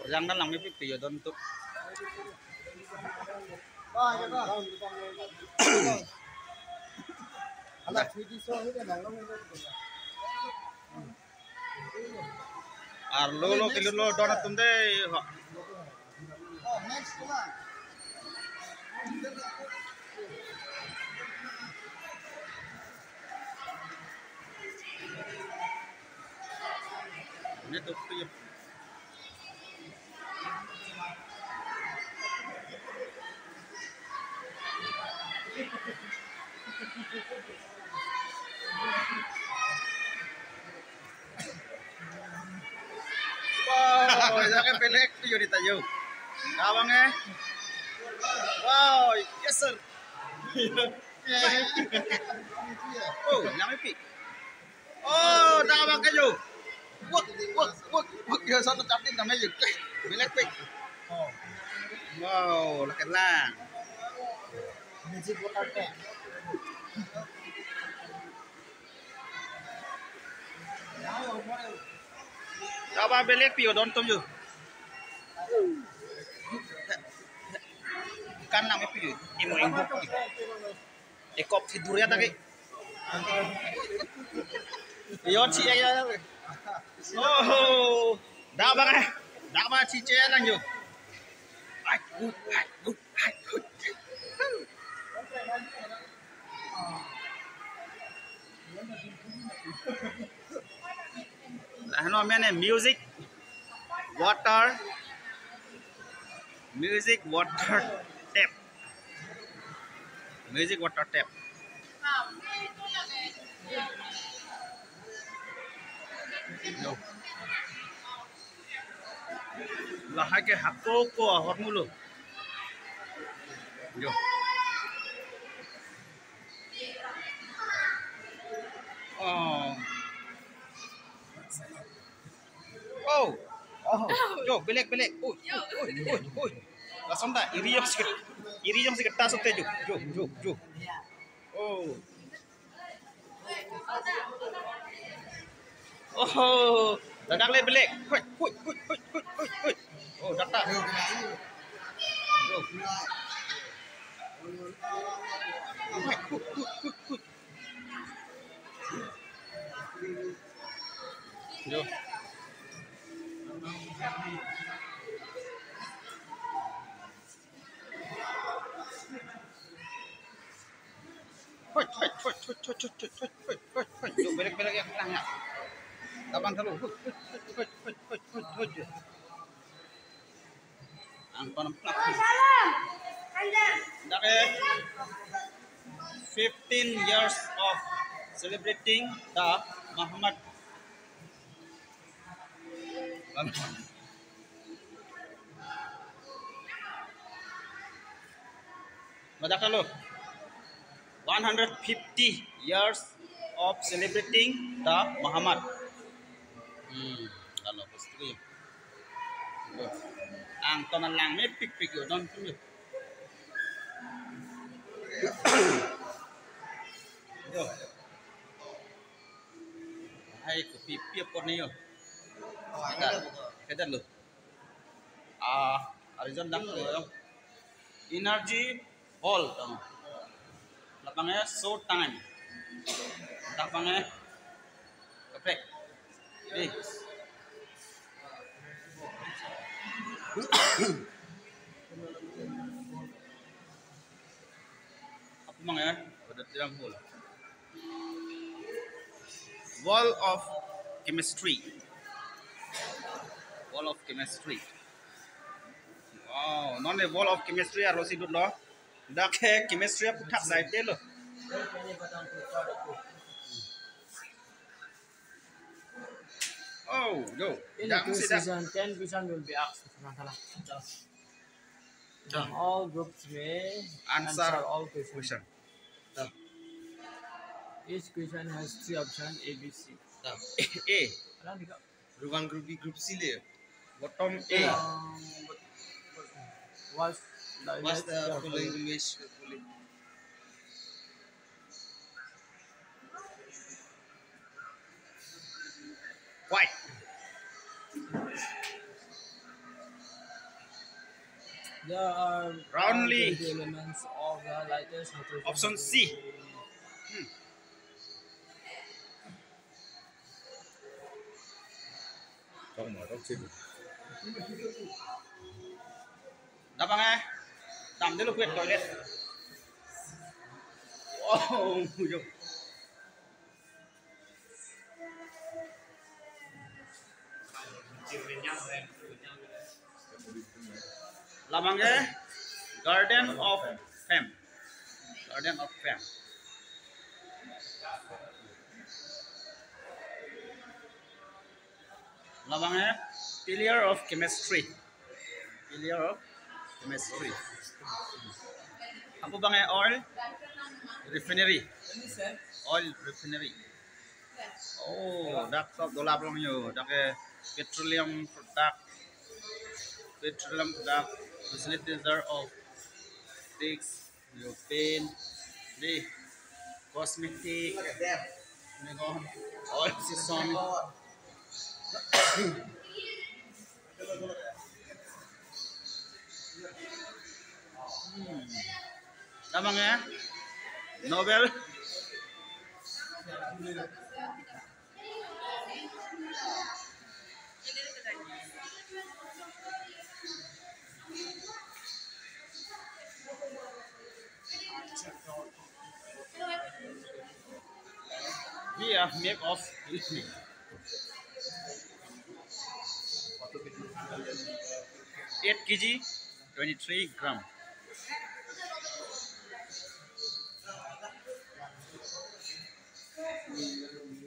Rejang dan langmepik pik yo don tum. Arlo lo kilo lo don atum de. Ini tuh, tuh, ya. Wow, dak ke belek pik yo di ta yo. Abang eh. Wow, yes sir. Oh, langmepik. Oh, dak abang ke yo. Wak, wak, wak, wak, yo sana chatting kami yo. Belek pik. Oh. Wow, lake lang. Music water tank. Dak abang belek pik yo don tum yo. Kan langmepik yo. Imo imo. Ekop si durian lagi. Yon si ya ya. Oh, dak abang eh. Dak abang si che lang yo. Ai, uh, ai, uh, ai, uh. Lah, no, mene music, water, music, water tap. Music water tap. Yo. Lahai ke hako ko ahormu lo. Yo. Jo, belek, belek. Oi, oi, oi, oi, oi. Lason ta, eri jongsi, eri jongsi keta sote jo, jo, jo, jo. Oh. Oh, ladak le belek. Hui, hui, hui. Oh, dak ta. Jo. Hui, hui, hui, hui, hui. Jo. Hui, hui, hui, hui. Jo, belek, belek ya, kelang ya. Labang selalu. Hui, hui, hui, hui. Angton plak. Dak ke fifteen years of celebrating the Muhammad. Ladak lo, one hundred fifty years of celebrating the Muhammad. Hmm, kalau pasti. Angton alang mepikpik yo, don tum yo. Yo. Hai, kopi pi apor ni yo. Kedar, kedar lo. Ah, arizon dak lo. Energy ball tong. Lapange show time. Lapange kaprek. Di. Apa mang ya? Pada tiang hol. Wall of chemistry. Wall of chemistry. Wow, non le wall of chemistry arlo si dut lo. Dak ke chemistry aputhak sai te lo. Oh, yo. In the quiz session, ten question will be asked. Salah. All groups may answer all questions. Each question has three options, A, B, C. A. Alang di ka. Group one, group B, group C le. Bottom A. Um, what's the, what's the following image? White. There are roundly elements of the lightest hydrogen. Option C. Hmm. Dak abang eh. Dam dulu kuet toilet. Oh, yo. Labang eh, Garden of Fame. Garden of Fame. Labang eh, Pillar of Chemistry. Pillar of Chemistry. Apa abang eh, oil refinery. Oil refinery. Oh, dak sob dolap long yo. Dak ke petroleum product, petroleum product, facilitator of things, yo, paint, di, cosmetic, ni ko, oil season. Hmm. Tama nga? Nobel. We are made of eight K G, twenty-three gram.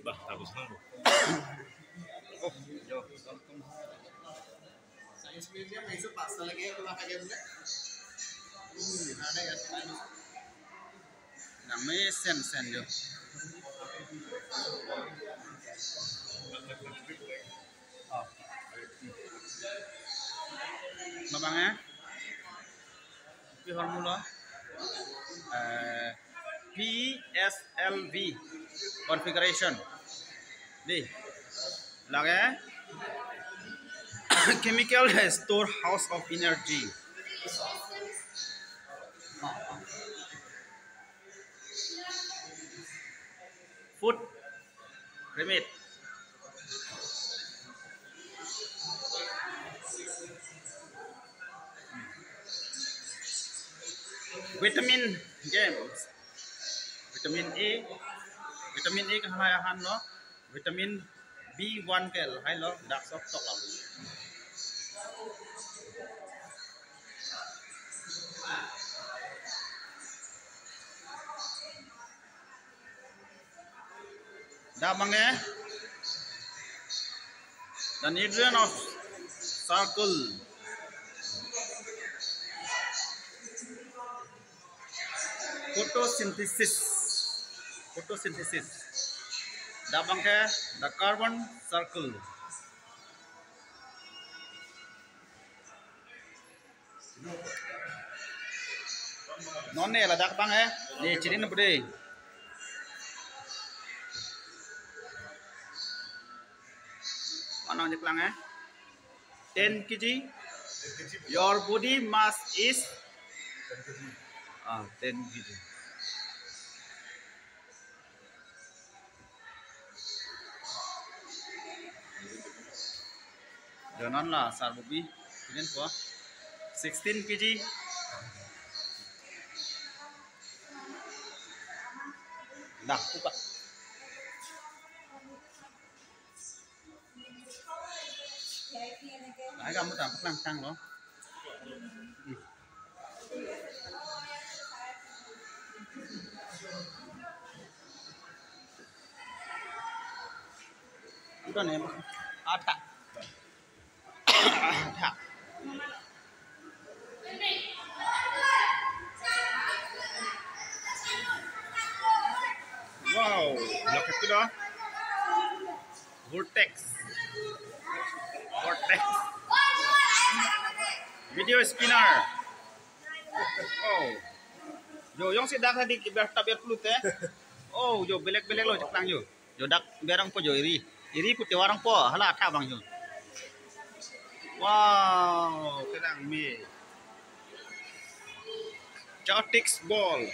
Bah, tapos na. Oh, yo, welcome. Science museum, এইসব পাঁচটা লাগে, তোমার আগে বলে। Nang me sen sen yo. Oh. Bang eh. Pi hormulo. Eh, P S L V configuration. Di. Lage. Chemical storehouse of energy. Food remit. Vitamin game. Vitamin A. Vitamin A ke halahai ahan lo. Vitamin B one ke lahai lo, dak sok tok lo. Dak bang eh, the nutrient of circle. Photosynthesis. Photosynthesis. Dak bang ke the carbon circle. Non ne ladak bang eh. Ne chiri na bude. Anong jek lang eh. Ten K G. Your body mass is, ah, ten K G. Jonan la sar bubi. Ini po. Sixteen K G. Dah, buka. Lahai kamu tampaklang tanglo. Ito na, atha. Atha. Wow, lake tu dah. Vortex. Vortex. Video spinner. Oh. Yo, jongsi dak tadi kita tabir pelut eh. Oh, yo, belek-belek lo jek lang yo. Yo, dak berang po yo, iri. Iri pute warang po, hala atha bang yo. Wow, kelang me. Chaotix ball.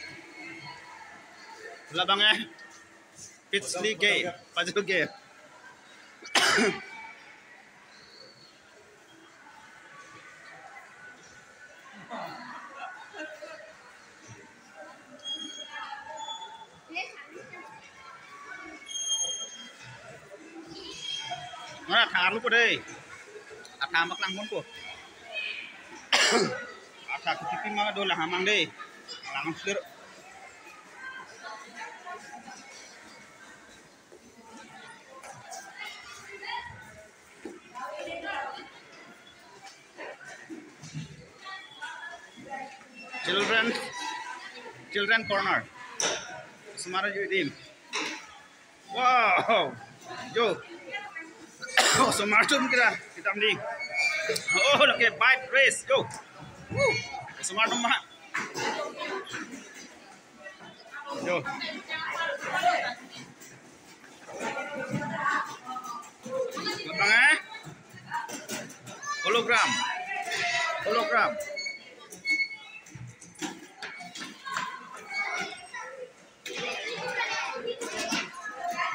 Hala bang eh. Pithli ke, pajul ke. Mana thar lu po dei. Atha mak lang pon po. Atha kutipi ma do la hamang dei. Lang sir. Children, children corner. Osomar atum. Wow. Yo. Osomar atum kira, kita mending. Oh, lake bike race. Yo. Woo. Osomar atum mah. Yo. Bang eh? Hologram. Hologram.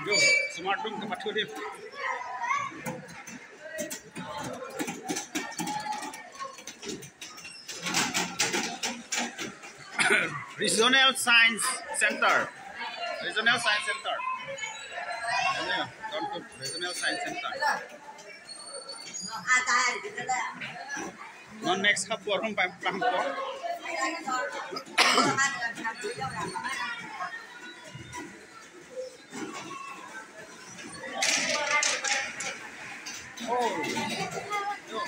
Yo, osomar atum ke pathu dei. Regional Science Center. Regional Science Center. Ano yun? Down to Regional Science Center. Non next hap borong pam pam ko. Oh. Yo.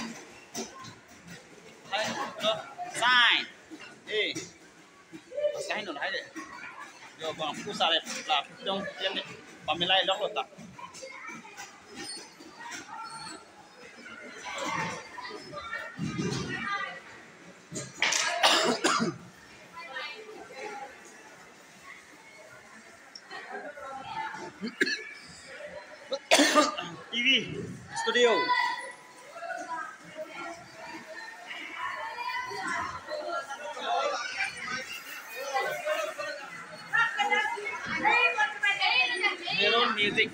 Hai, lo, sign. Eh. Sign lo, hai de. Yo, bang, pusare, la, jong, jong, pamilai lok lo ta. T V studio. Meron music.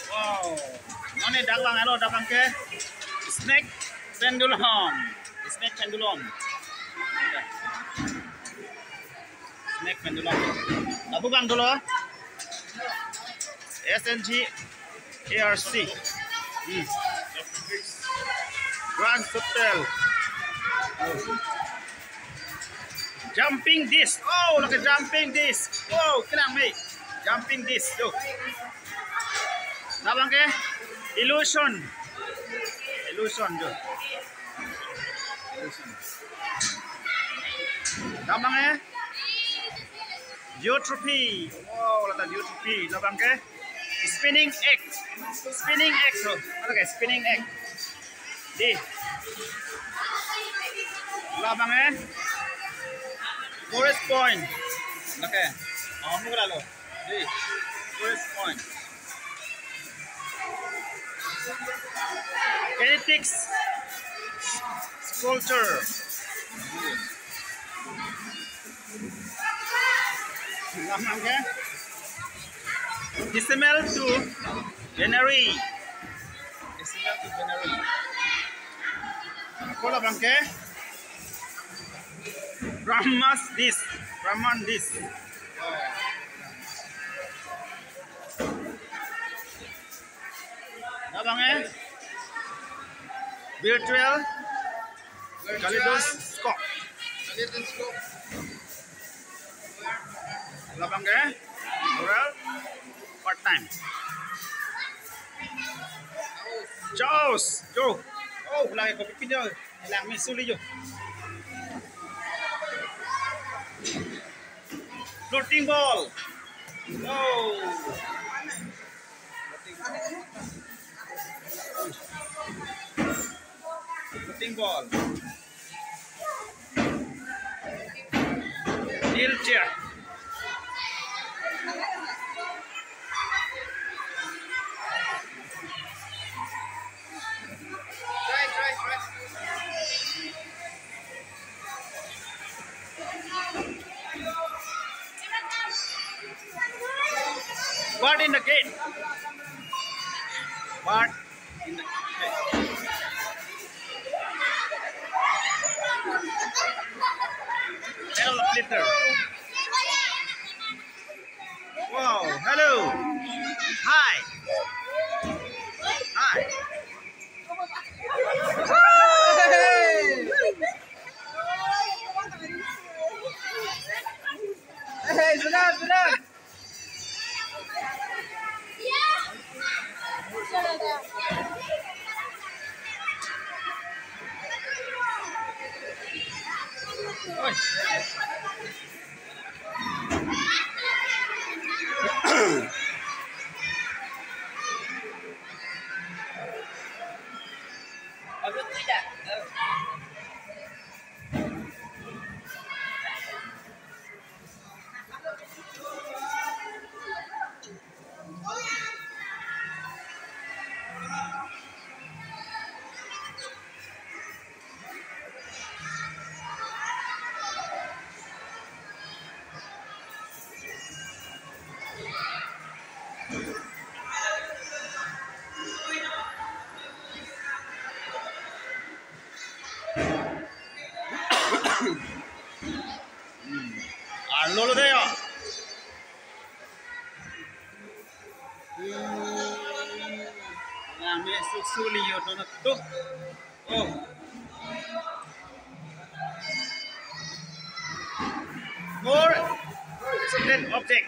Wow. Non ne dak abang, halo, dak abang ke snake pendulum. Snake pendulum. Snake pendulum. Lapu abang dolo. S N G A R C. Hmm. Grand Hotel. Jumping disc. Oh, lake jumping disc. Oh, kelang me. Jumping disc. Yo. Dak abang ke illusion. Illusion, yo. Illusion. Dak abang ke Geotrop. Wow, lata Geotrop. Dak abang ke spinning egg. Spinning egg, so. Lake spinning egg. Di. Dak abang ke Forest Point. Lake. Oh, mukra lo. Di. Forest Point. Kinetic sculpture. Dak abang ke decimal to binary. Decimal to binary. Ako dak abang ke Brahma's disc. Brahman disc. Dak abang ke virtual kaleidoscope. Kaleidoscope. Dak abang ke oral part time. Jaws, yo. Oh, lake kopi pin yo. Lang me suli yo. Floating ball. Oh. Floating ball. Wheelchair. Try, try, try. Bird in the cage. Bird in the cage. L flitter. Wow, hello. Hi. Hi. Hey. Hey, selam, selam. Arlo lo de yo. Lang me suksuli yo, dono tuk. Oh. More certain object.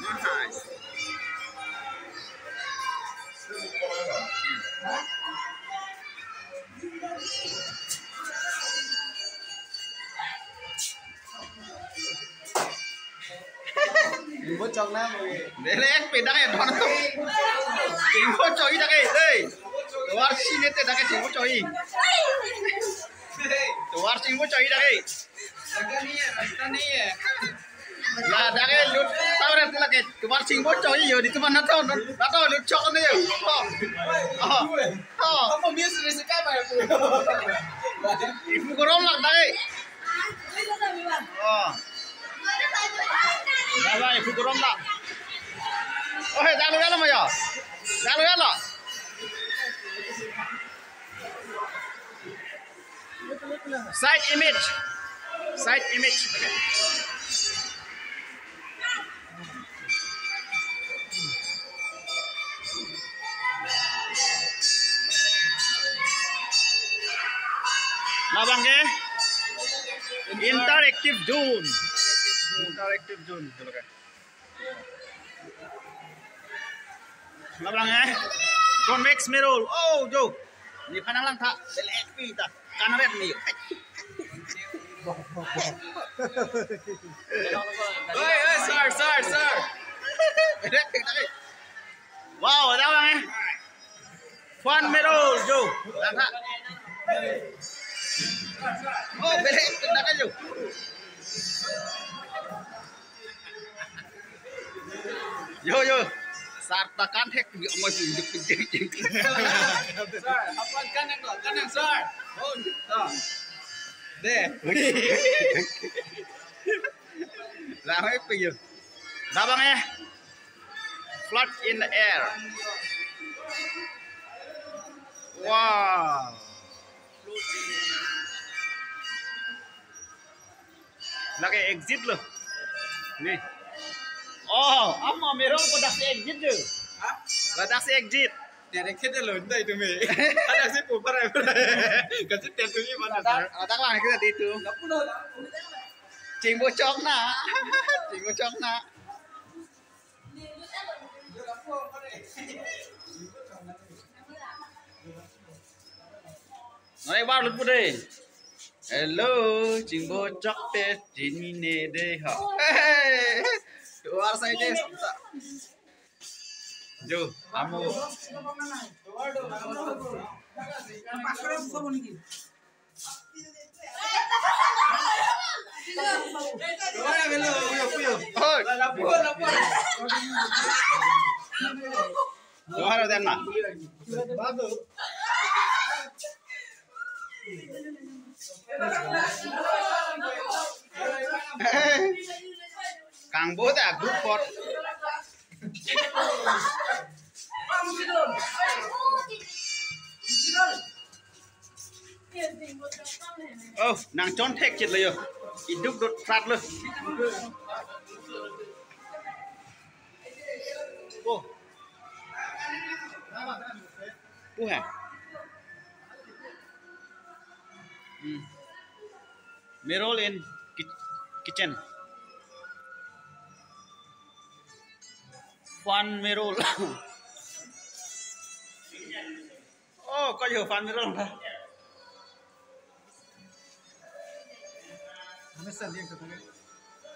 Nice. Chingbo chokna mo ye. Dele ek pedak ya don to. Chingbo choi dak e, dei. Tovar sine te dak e chingbo choi. Tovar chingbo choi dak e. Rasta nahi hai, rasta nahi hai. Ya, dak e lut tau re lake. Tovar chingbo choi yo, di tovar nato, nato lut chok ne yo. Oh. Oh. Oh. Kamu miss ni sekai ba ya, Bu? Ipu korom lak dak e. Oh. Dak e, ipu korom lak. Oh, he, dak lo, dak lo, ma yo. Dak lo, dak lo. Side image. Side image. Labang ke interactive zone. Interactive zone. Labang eh. Convex mirror. Oh, jo. Nephan nanglang tha. Belek pi ta. Kan ret ni. Oi, oi, sir, sir, sir. Belek pi ta. Wow, ada orang eh. Fan mirror, jo. Lang tha. Oh, belek pi ta jo. Yo, yo. Sarta kan thek yo mo sing duk duk duk. Sir, apa kan yang kok? Kan yang, sir. Oh, to. Deh. Lah, hai pe yo. Labang eh. Float in the air. Wow. Lake exit lo. Ni. Oh, ama mirror ko dak si exit jo. Ha? La dak si exit. Direct khede lo, ndai tu me. Dak si pupar ai. Kasi tet tu ni mana. Dak, dak lang kita di tu. Chingbo chokna. Chingbo chokna. Non ek bar lut pu dei. Hello, chingbo chok te chini ne dei ho. Hey, tovar sai dei samsa. Jo, amo. Oi. Tovar den ma. Kangbo ta group pot. Oh, nangchon thek chit lo yo. Iduk dot prat lo. Oh. Who hai? Hmm. Mirror in ki-, kitchen. Fun mirror. Oh, ko yo fun mirror.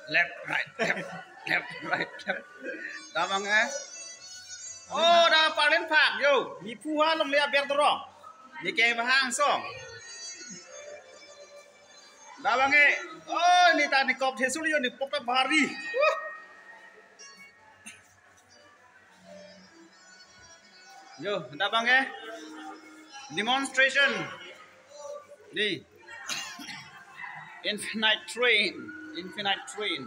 Left, right, left, left, right, left. Dak abang ke. Oh, dak Parlin Park yo. Ni phu ha longle aber dorong. Ni ke bahang song. Dak abang ke. Oh, ni ta ni kop thesul yo ni pok ta bhari. Wah. Yo, dak abang ke. Demonstration. Di. Infinite train. Infinite train.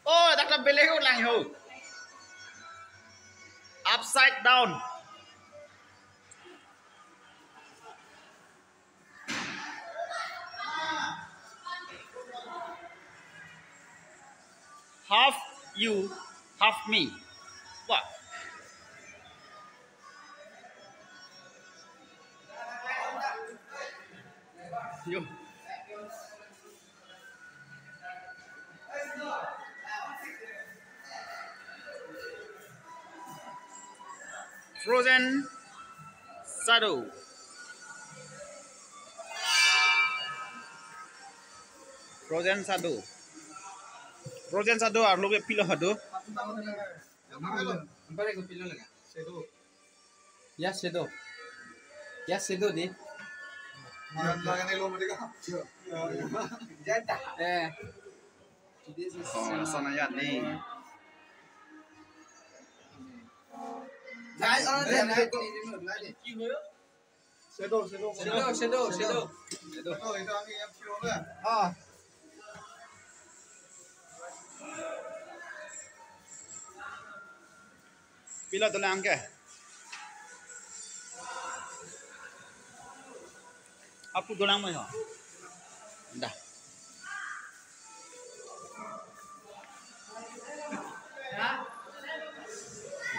Oh, dak ta belek lang ho. Upside down. Half you, half me. Wah. Yo. Frozen Sado. Frozen Sado. Frozen Sado arlo ke pilo Sado. Ya Sado. Ya Sado di. Eh. Oh, sana ya ni. Sado, Sado, Sado, Sado. Ah. Pilo dolang ke? Apu dolang mo yo. Dah.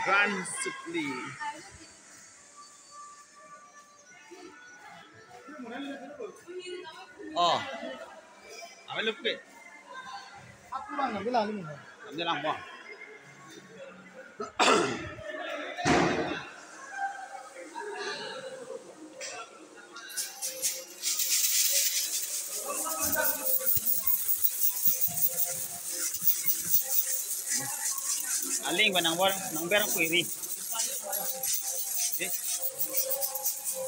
Grand Supli. Oh. Abe lupe. Apu lang, abe lang, abe lang. Abe lang, bang. Aling ba nang ber, nang ber ku iri. Eh.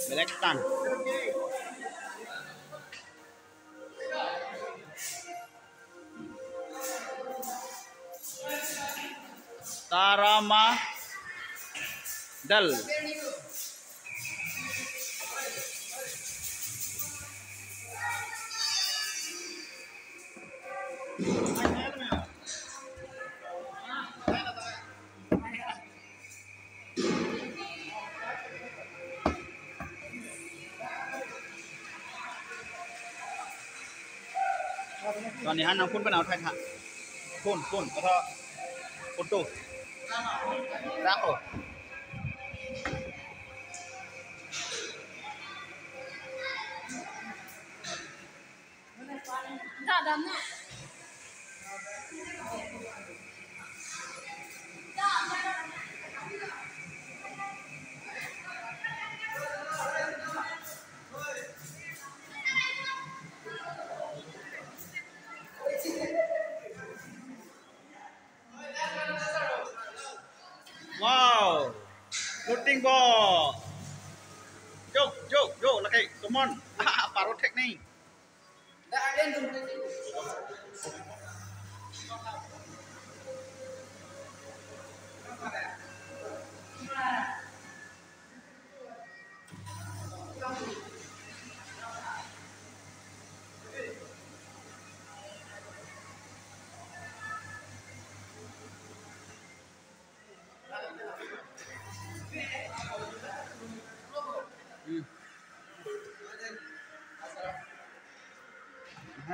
Belek tan. Tarama Dal. Tonihan nang phone pen out hai tha. Phone, phone, atau foto. Rako. Wow. Shooting ball. Jok, jok, jok, lake, come on. Paro thek ni.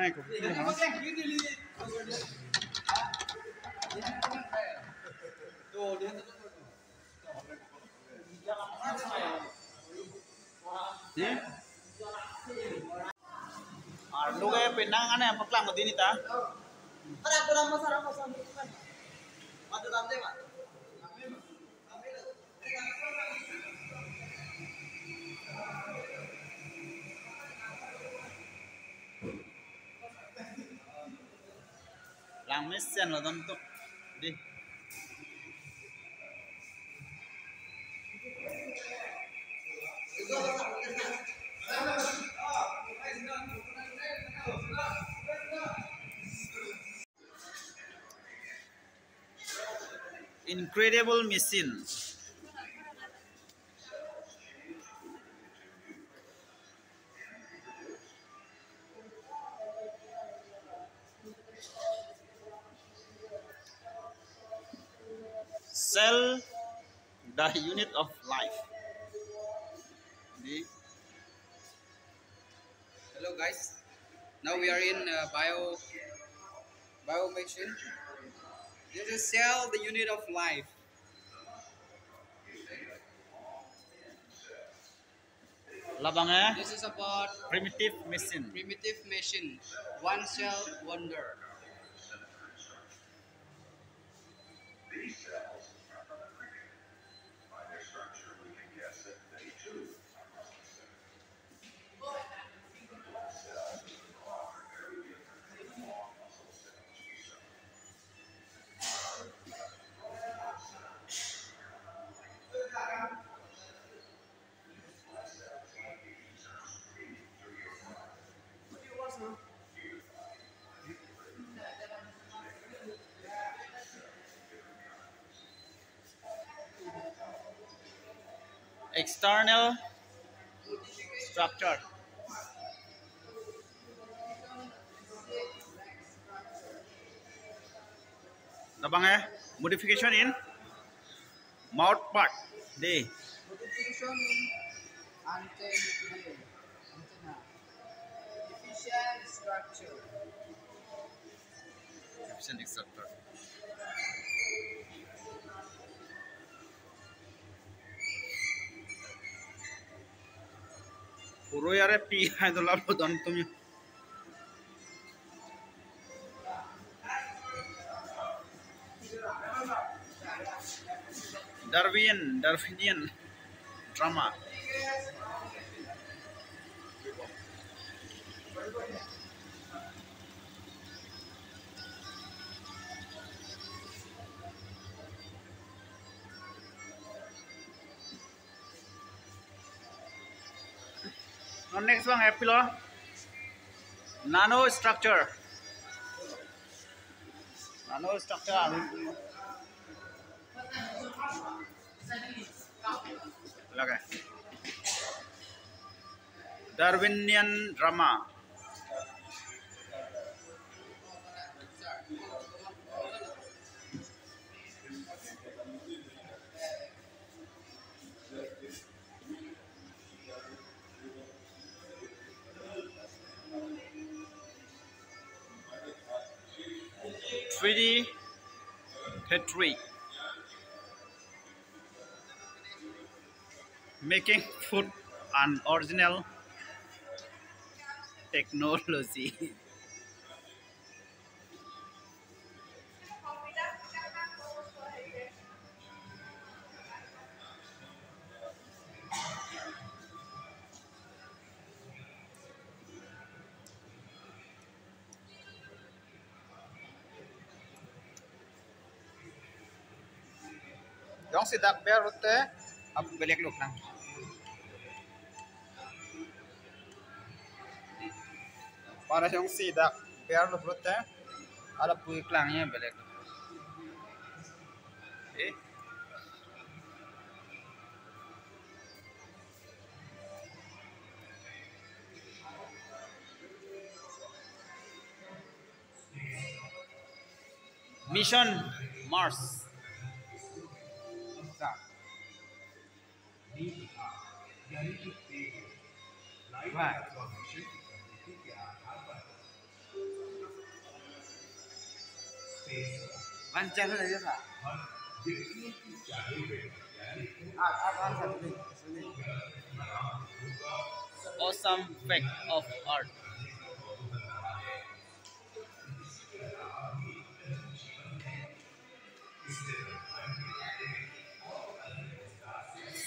Hmm? Arlo ke penang ane paklang mati nita. Langmesen lo dam tu. Di. Incredible machine. Cell, the unit of life. Di. Hello guys, now we are in uh, bio bio machine. This is cell, the unit of life. Labang eh? This is about primitive machine. Primitive machine, one cell wonder. External structure. Labang eh, modification in mouth part. Di. Modification in antenna. Antenna. Efficient structure. Efficient structure. Puro yare pi hai dola lo don tum. Darwin, Darwinian drama. Now next one, apilo nano structure. Nano structure. Lage. Darwinian drama. Three D Petri. Making food an original technology. Jongsi dak ber lote, ap belek lo klang. Para jongsi dak ber lote, ala pui klang ya belek lo. Eh? Mission Mars. Wah. One channel aja tha. Aap, aap, aap, sir, please, please. Awesome fact of art.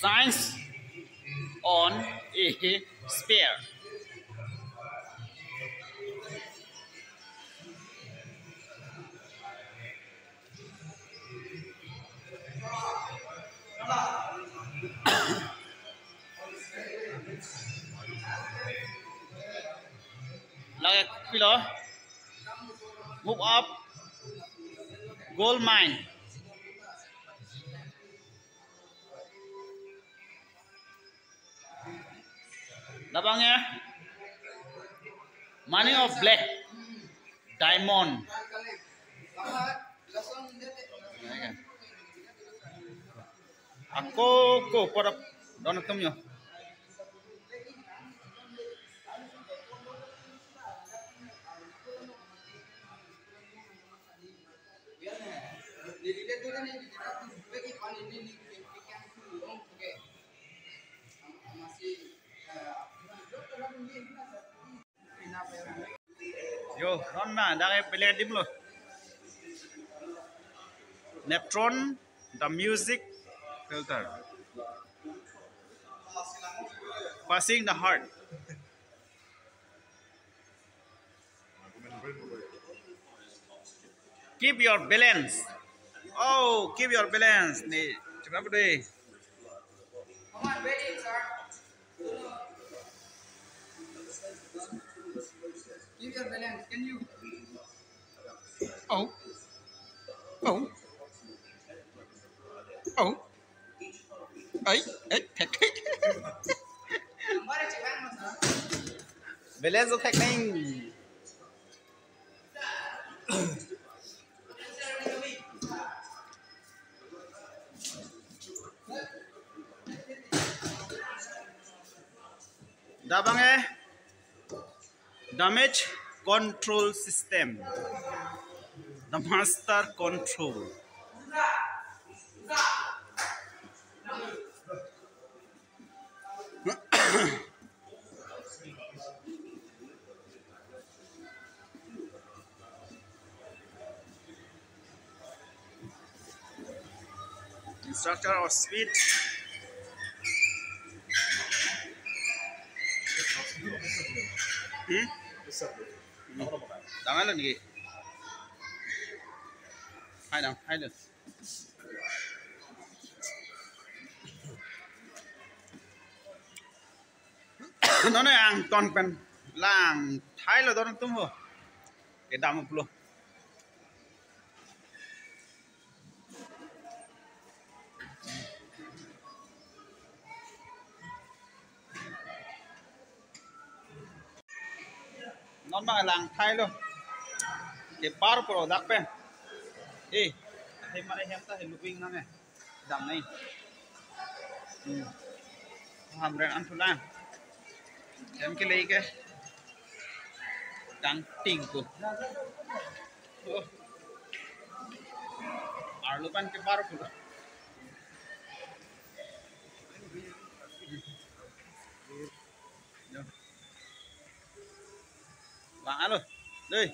Science on a spare. Lake kopilo? Move up. Gold mine. Labang ya. Mining of black diamond. Ako ko para don atum yo. Yo, non na, dak e pele adim lo. Neptron, the music filter. Passing the heart. Keep your balance. Oh, keep your balance. Ni, coba apa deh? Keep your balance. Can you? Oh. Oh. Oh. Ai, ai, thek, thek. Balance thek neng. Dabang eh. Damage control system. The master control. Instructor of speed. Hmm? Hmm. Tama lo niki. Hai dong, hai dong. Nonne angton pen lang thailo don atum ho. Kedam pulo. Non ma lang thailo. Kepar pulo dak pen. Eh, ahem ahem ta he lubing nang eh. Dam nai. Hmm. Hamren an thulang. Hem ke lei ke. Dang ting ko. Oh. Arlo pan kepar ko. Yo. Bang alo. Dei.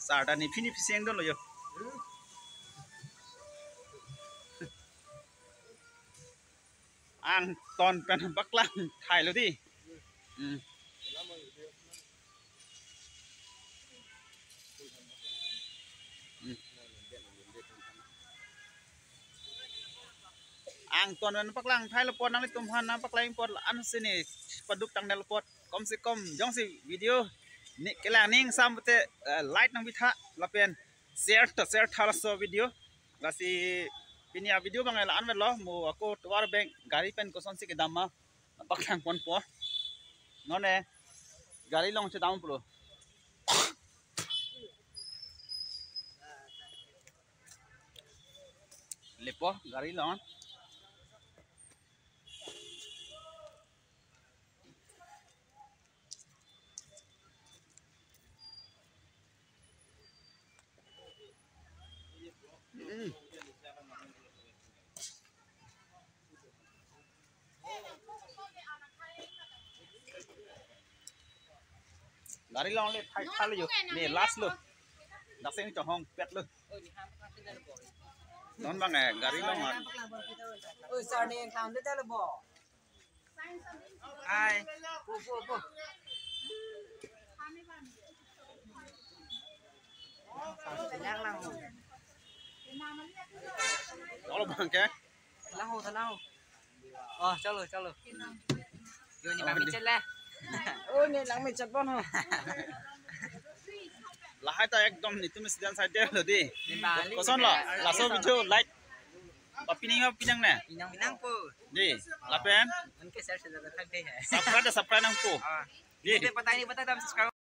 Sir ta ne phini phiseng dolo yo. Angton pen paklang thailo dei. Hmm. Hmm. Angton pen paklang thailo apot nanglitum aphan nangpaklang apot la-an si ne paduk tangdel apot. Kom se kom jongsi video ne kelang ning sam pute, eh, like nangpitha lapen share ta share tha laso video. Lasi pini a-video abang la-an vetlo, mo ako tovar bank gari pen kosonsi kedam ma paklang ponpo. Nonne gari along chedam pulo. Lepo gari along. Hmm. Gari along le thai thalo yo. Ne last lo. Dak seng chonghong pet lo. Non bang eh gari along ah. Oi, sir, ne yang tang de lo bo. Hai. Po, po, po. Yang lang. Chalo bang ke? Lang ho, lang ho. Oh, chalo, chalo. Yo, ne bang mechet le. Oh, ne lang mechet pon ho. Lahai ta ekdom netum student side lo dei. Ne bang ali. Koson lo? Laso video like. Papining, papining ne? Pining, pining po. Dei, lapen? Unke share, share thak de hai. Subscribe, subscribe nangpo. Ah. Dei. Ante patai ni patai dam subscribe.